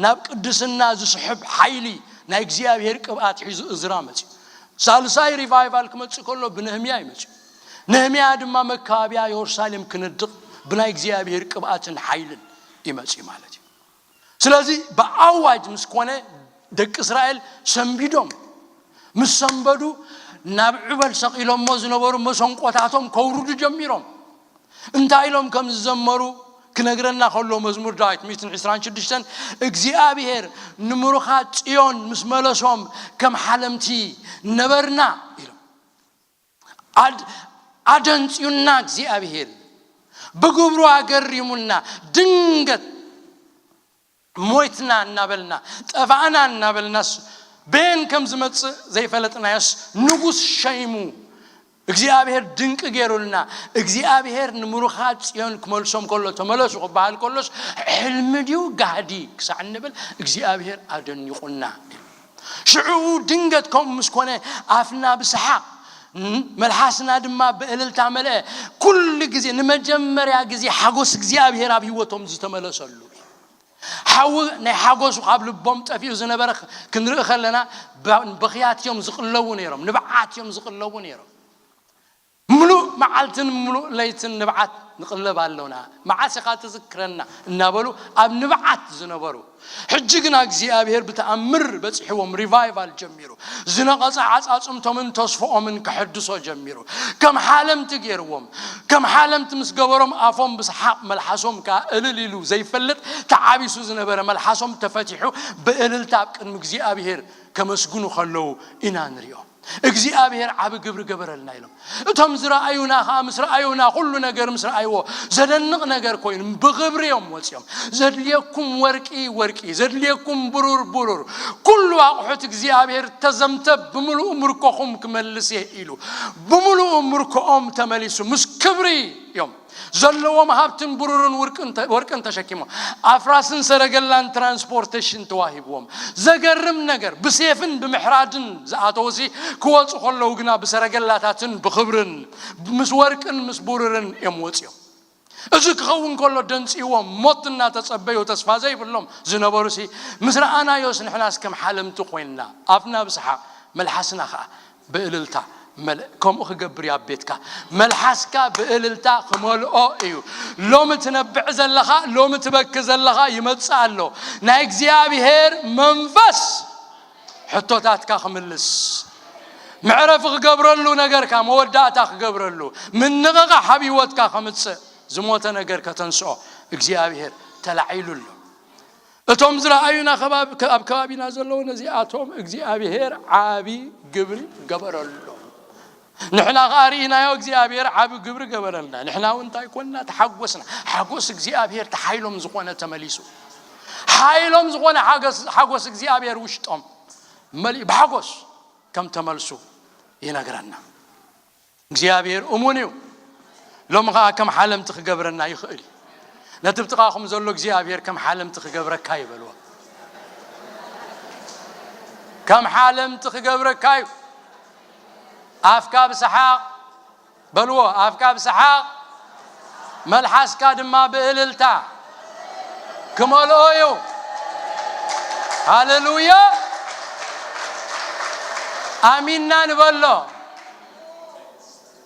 ናብ ቅድስና ዝስሕብ ሓይሊ ናይ እግዚኣብሔር ቅብኣት ሒዙ እዝራ መጺኡ። ሳልሳይ ሪቫይቫል ክመጽእ ከሎ ብነህምያ እዩ መጺኡ። ነህምያ ድማ መካብያ የሩሳሌም ክነድቕ ብናይ እግዚኣብሔር ቅብኣትን ሓይልን እዩ መጺኡ ማለት እዩ። ስለዚ ብኣዋጅ ምስ ኮነ ደቂ እስራኤል ሰንቢዶም። ምስ ሰንበዱ ናብ ዑበል ሰቒሎሞ ዝነበሩ መሰንቆታቶም ከውርዱ ጀሚሮም። እንታይ ኢሎም ከም ዝዘመሩ ክነግረና ከሎ መዝሙር ዳዊት ሚእትን ዕስራን ሽዱሽተን እግዚኣብሔር ንምሩኻት ጽዮን ምስ መለሶም ከም ሓለምቲ ነበርና ኢሎም። ኣድ ኣደንጽዩና እግዚኣብሔር ብግብሩ ኣገሪሙና ድንገት ሞይትና እናበልና ጠፋእና እናበልናስ በየን ከም ዝመጽእ ዘይፈለጥናዮስ ንጉስ ሸይሙ እግዚኣብሔር ድንቂ ገይሩልና እግዚኣብሔር ንምሩኻት ጽዮን ክመልሶም ከሎ ተመለሱ ክበሃል ከሎስ ሕልሚ ድዩ ጋህዲ ክሳዕ እንብል እግዚኣብሔር ኣደኒቑና። ሽዑ ድንገት ከምኡ ምስ ኮነ ኣፍና ብሰሓቕ መልሓስና ድማ ብእልልታ መልአ። ኩሉ ግዜ ንመጀመርያ ግዜ ሓጎስ እግዚኣብሔር ኣብ ህይወቶም ዝተመለሰሉ ሓዊ ናይ ሓጎሱ ካብ ልቦም ጠፊኡ ዝነበረ ክንርኢ ከለና በኽያት እዮም ዝቕለቡ ነይሮም፣ ንብዓት እዮም ዝቕለቡ ነይሮም። ምሉእ መዓልትን ምሉእ ለይትን ንብዓት ንቕለብ ኣለውና። መዓስ ኢኻ ትዝክረና እናበሉ ኣብ ንብዓት ዝነበሩ ሕጂ ግና እግዚኣብሔር ብተኣምር በጺሕዎም ሪቫይቫል ጀሚሩ። ዝነቐጸ ዓጻጽምቶምን ተስፍኦምን ከሐድሶ ጀሚሩ። ከም ሓለምቲ ገይርዎም። ከም ሓለምቲ ምስ ገበሮም ኣፎም ብሰሓቕ መልሓሶም ከኣ እልል ኢሉ ዘይፈልጥ ተዓቢሱ ዝነበረ መልሓሶም ተፈቲሑ ብእልልታ ኣብ ቅድሚ እግዚኣብሔር ከመስግኑ ከለዉ ኢና ንሪኦ። እግዚኣብሔር ዓቢ ግብሪ ገበረልና ኢሎም። እቶም ዝረኣዩና ኸዓ ምስ ረኣዩና ኩሉ ነገር ምስ ረኣይዎ ዘደንቕ ነገር ኮይኑ ብኽብሪ እዮም ወፂኦም። ዘድልየኩም ወርቂ ወርቂ፣ ዘድልየኩም ብሩር ብሩር፣ ኩሉ ኣቑሑት እግዚኣብሔር ተዘምተ ብምሉኡ ምርኮኹም ክመልስ እየ ኢሉ ብምሉኡ ምርኮኦም ተመሊሱ ምስ ክብሪ እዮም ዘለዎም ሃብትን ብሩርን ወርቅን ተሸኪሞም ኣፍራስን ሰረገላን ትራንስፖርቴሽን ተዋሂብዎም። ዘገርም ነገር ብሴፍን ብምሕራድን ዝኣተውሲ ክወፁ ከለዉ ግና ብሰረገላታትን ብኽብርን ምስ ወርቅን ምስ ብሩርን እዮም ወፂኦም። እዚ ክኸውን ከሎ ደንፅይዎም ሞት እናተፀበዩ ተስፋ ዘይብሎም ዝነበሩሲ ምስ ረኣናዮስ ንሕናስ ከም ሓለምቲ ኮይንና ኣፍና ብሰሓቕ መልሓስና ኸዓ ብእልልታ መልእ። ከምኡ ክገብር እዩ ኣብ ቤትካ። መልሓስካ ብእልልታ ክመልኦ እዩ። ሎሚ ትነብዕ ዘለኻ፣ ሎሚ ትበኪ ዘለኻ ይመጽእ ኣሎ። ናይ እግዚኣብሔር መንፈስ ሕቶታትካ ክምልስ፣ መዕረፊ ክገብረሉ፣ ነገርካ መወዳእታ ክገብረሉ፣ ምንቕቓሕ ኣብ ህይወትካ ከምጽእ፣ ዝሞተ ነገር ከተንስኦ እግዚኣብሔር ተላዒሉ ኣሎ። እቶም ዝረኣዩና ኣብ ከባቢና ዘለዉ ነዚኣቶም እግዚኣብሔር ዓቢ ግብሪ ገበረሎም። ንሕና ከኣ ርኢናዮ እግዚኣብሔር ዓቢ ግብሪ ገበረልና። ንሕና እውን እንታይ ኮንና? ተሓጎስና። ሓጎስ እግዚኣብሔር ተሓይሎም ዝኾነ ተመሊሱ። ሓይሎም ዝኾነ ሓጎስ እግዚኣብሔር ውሽጦም መሊእ ብሓጎስ ከም ተመልሱ ይነግረና። እግዚኣብሔር እሙን እዩ። ሎም ኸዓ ከም ሓለምቲ ክገብረና ይኽእል እዩ። ነቲ ብጥቓኹም ዘሎ እግዚኣብሔር ከም ሓለምቲ ክገብረካ ይበልዎ። ከም ሓለምቲ ክገብረካ እዩ። ኣፍካ ብሰሓቕ በልዎ፣ ኣፍካ ብሰሓቕ መልሓስካ ድማ ብእልልታ ክመልኦ እዩ። ሃሌሉያ። ኣሚንና ንበሎ።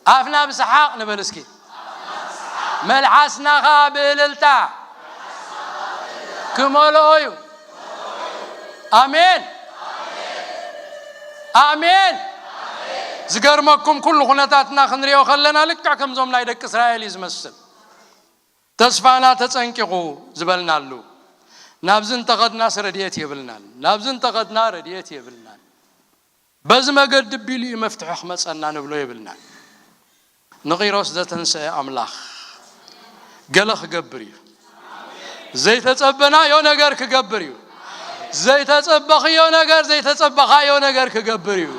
ኣፍና ብሰሓቕ ንበል እስኪ። መልሓስና ኸዓ ብእልልታ ክመልኦ እዩ። ኣሜን። ኣሜን። ዝገርመኩም ኩሉ ኩነታትና ክንሪኦ ከለና ልክዕ ከምዞም ናይ ደቂ እስራኤል እዩ ዝመስል። ተስፋና ተጸንቂቑ ዝበልናሉ፣ ናብዚ እንተኸድናስ ረድኤት የብልናን፣ ናብዚ እንተኸድና ረድኤት የብልናን፣ በዚ መገዲ ቢሉ እዩ መፍትሒ ክመጸና ንብሎ የብልናን። ንቂሮስ ዘተንሰአ ኣምላኽ ገለ ክገብር እዩ። ዘይተጸበናዮ ነገር ክገብር እዩ። ዘይተጸበኽዮ ነገር፣ ዘይተጸበኻዮ ነገር ክገብር እዩ።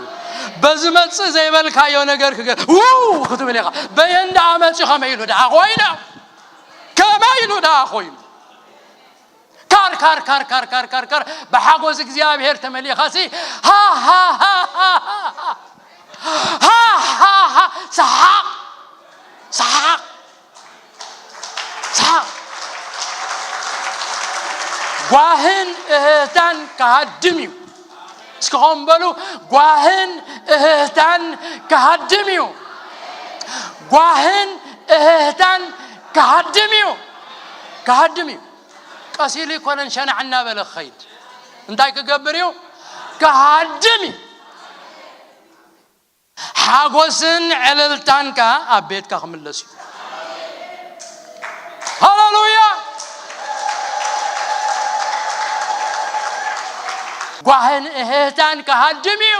በዚ መጽእ ዘይበልካዮ ነገር ክገ ውው ክትብል ኢኻ። በየን ደኣ መጺኡ ከመይ ኢሉ ደኣ ኮይኑ? ከመይ ኢሉ ደኣ ኮይኑ? ካር ካር ካር ካር ካር ካር ካር ብሓጎስ እግዚኣብሔር ተመሊኻሲ ሃ ሃ ሃ ሃ ሃ ሃ ሃ ሃ ሰሓቕ ሰሓቕ ሰሓቕ። ጓህን እህህታን ክሃድም እዩ። እስኪ ኸም በሉ፣ ጓህን እህህታን ክሃድም እዩ። ጓህን እህህታን ክሃድም እዩ። ክሃድም እዩ። ቀስ ኢሉ ኣይኮነን ሸናዕ እናበለ ክኸይድ። እንታይ ክገብር እዩ? ክሃድም እዩ። ሓጎስን ዕልልታን ከኣ ኣብ ቤትካ ክምለስ እዩ። ሃሌሉያ! ጓህን እህህታን ክሃድም እዩ።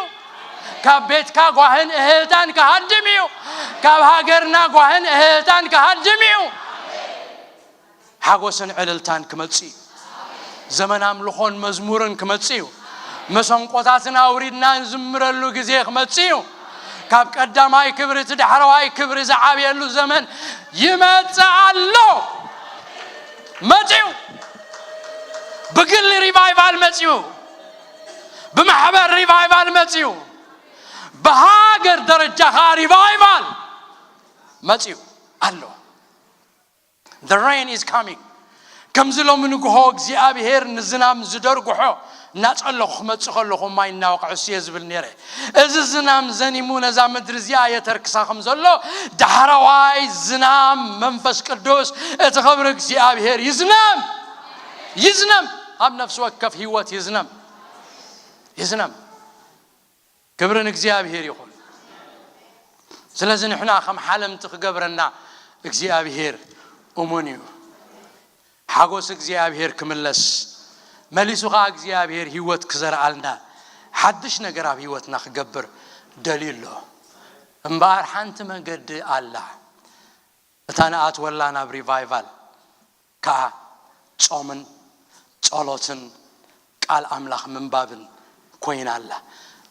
ካብ ቤትካ ጓህን እህህታን ክሃድም እዩ። ካብ ሃገርና ጓህን እህህታን ክሃድም እዩ። ሓጎስን ዕልልታን ክመጽእ እዩ። ዘመን ኣምልኾን መዝሙርን ክመጽእ እዩ። መሰንቆታትን ኣውሪድና ንዝምረሉ ግዜ ክመጽእ እዩ። ካብ ቀዳማይ ክብሪ እቲ ዳሕረዋይ ክብሪ ዝዓብየሉ ዘመን ይመጽእ ኣሎ። መጽኡ። ብግሊ ሪቫይቫል መጽኡ። ብማሕበር ሪቫይቫል መጽኡ። ብሃገር ደረጃ ኸዓ ሪቫይቫል መጽኡ ኣሎ። The rain is coming። ከምዚ ሎሚ ንግሆ እግዚኣብሔር ንዝናም ዝደርግሖ እናጸለኹ ክመጽእ ከለኹ ማይ እናወቕዐ እየ ዝብል ነይረ። እዚ ዝናም ዘኒሙ ነዛ ምድሪ እዚኣ የተርክሳ ከም ዘሎ ዳሕረዋይ ዝናም መንፈስ ቅዱስ እቲ ክብሪ እግዚኣብሔር ይዝነም። ይዝነም። ኣብ ነፍሲ ወከፍ ህይወት ይዝነም። ይዝነም። ክብሪ ንእግዚኣብሔር ይኹን። ስለዚ ንሕና ከም ሓለምቲ ክገብረና እግዚኣብሔር እሙን እዩ። ሓጎስ እግዚኣብሔር ክምለስ፣ መሊሱ ኸዓ እግዚኣብሔር ህይወት ክዘርኣልና፣ ሓድሽ ነገር ኣብ ህይወትና ክገብር ደልዩ ኣሎ። እምበኣር ሓንቲ መገዲ ኣላ። እታ ንኣትወላ ናብ ሪቫይቫል ከኣ ጾምን ጸሎትን ቃል ኣምላኽ ምንባብን ኮይና ኣላ።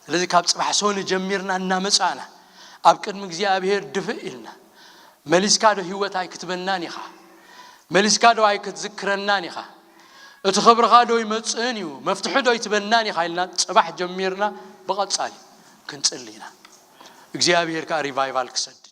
ስለዚ ካብ ጽባሕ ሶኒ ጀሚርና እናመጻእና ኣብ ቅድሚ እግዚኣብሔር ድፍእ ኢልና፣ መሊስካ ዶ ህይወት ኣይክትበናን ኢኻ? መሊስካ ዶ ኣይክትዝክረናን ኢኻ? እቲ ክብርኻ ዶ ይመጽእን እዩ? መፍትሒ ዶ ይትበናን ኢኻ? ኢልና ጽባሕ ጀሚርና ብቐጻሊ ክንጽሊ ኢና። እግዚኣብሔር ከኣ ሪቫይቫል ክሰድ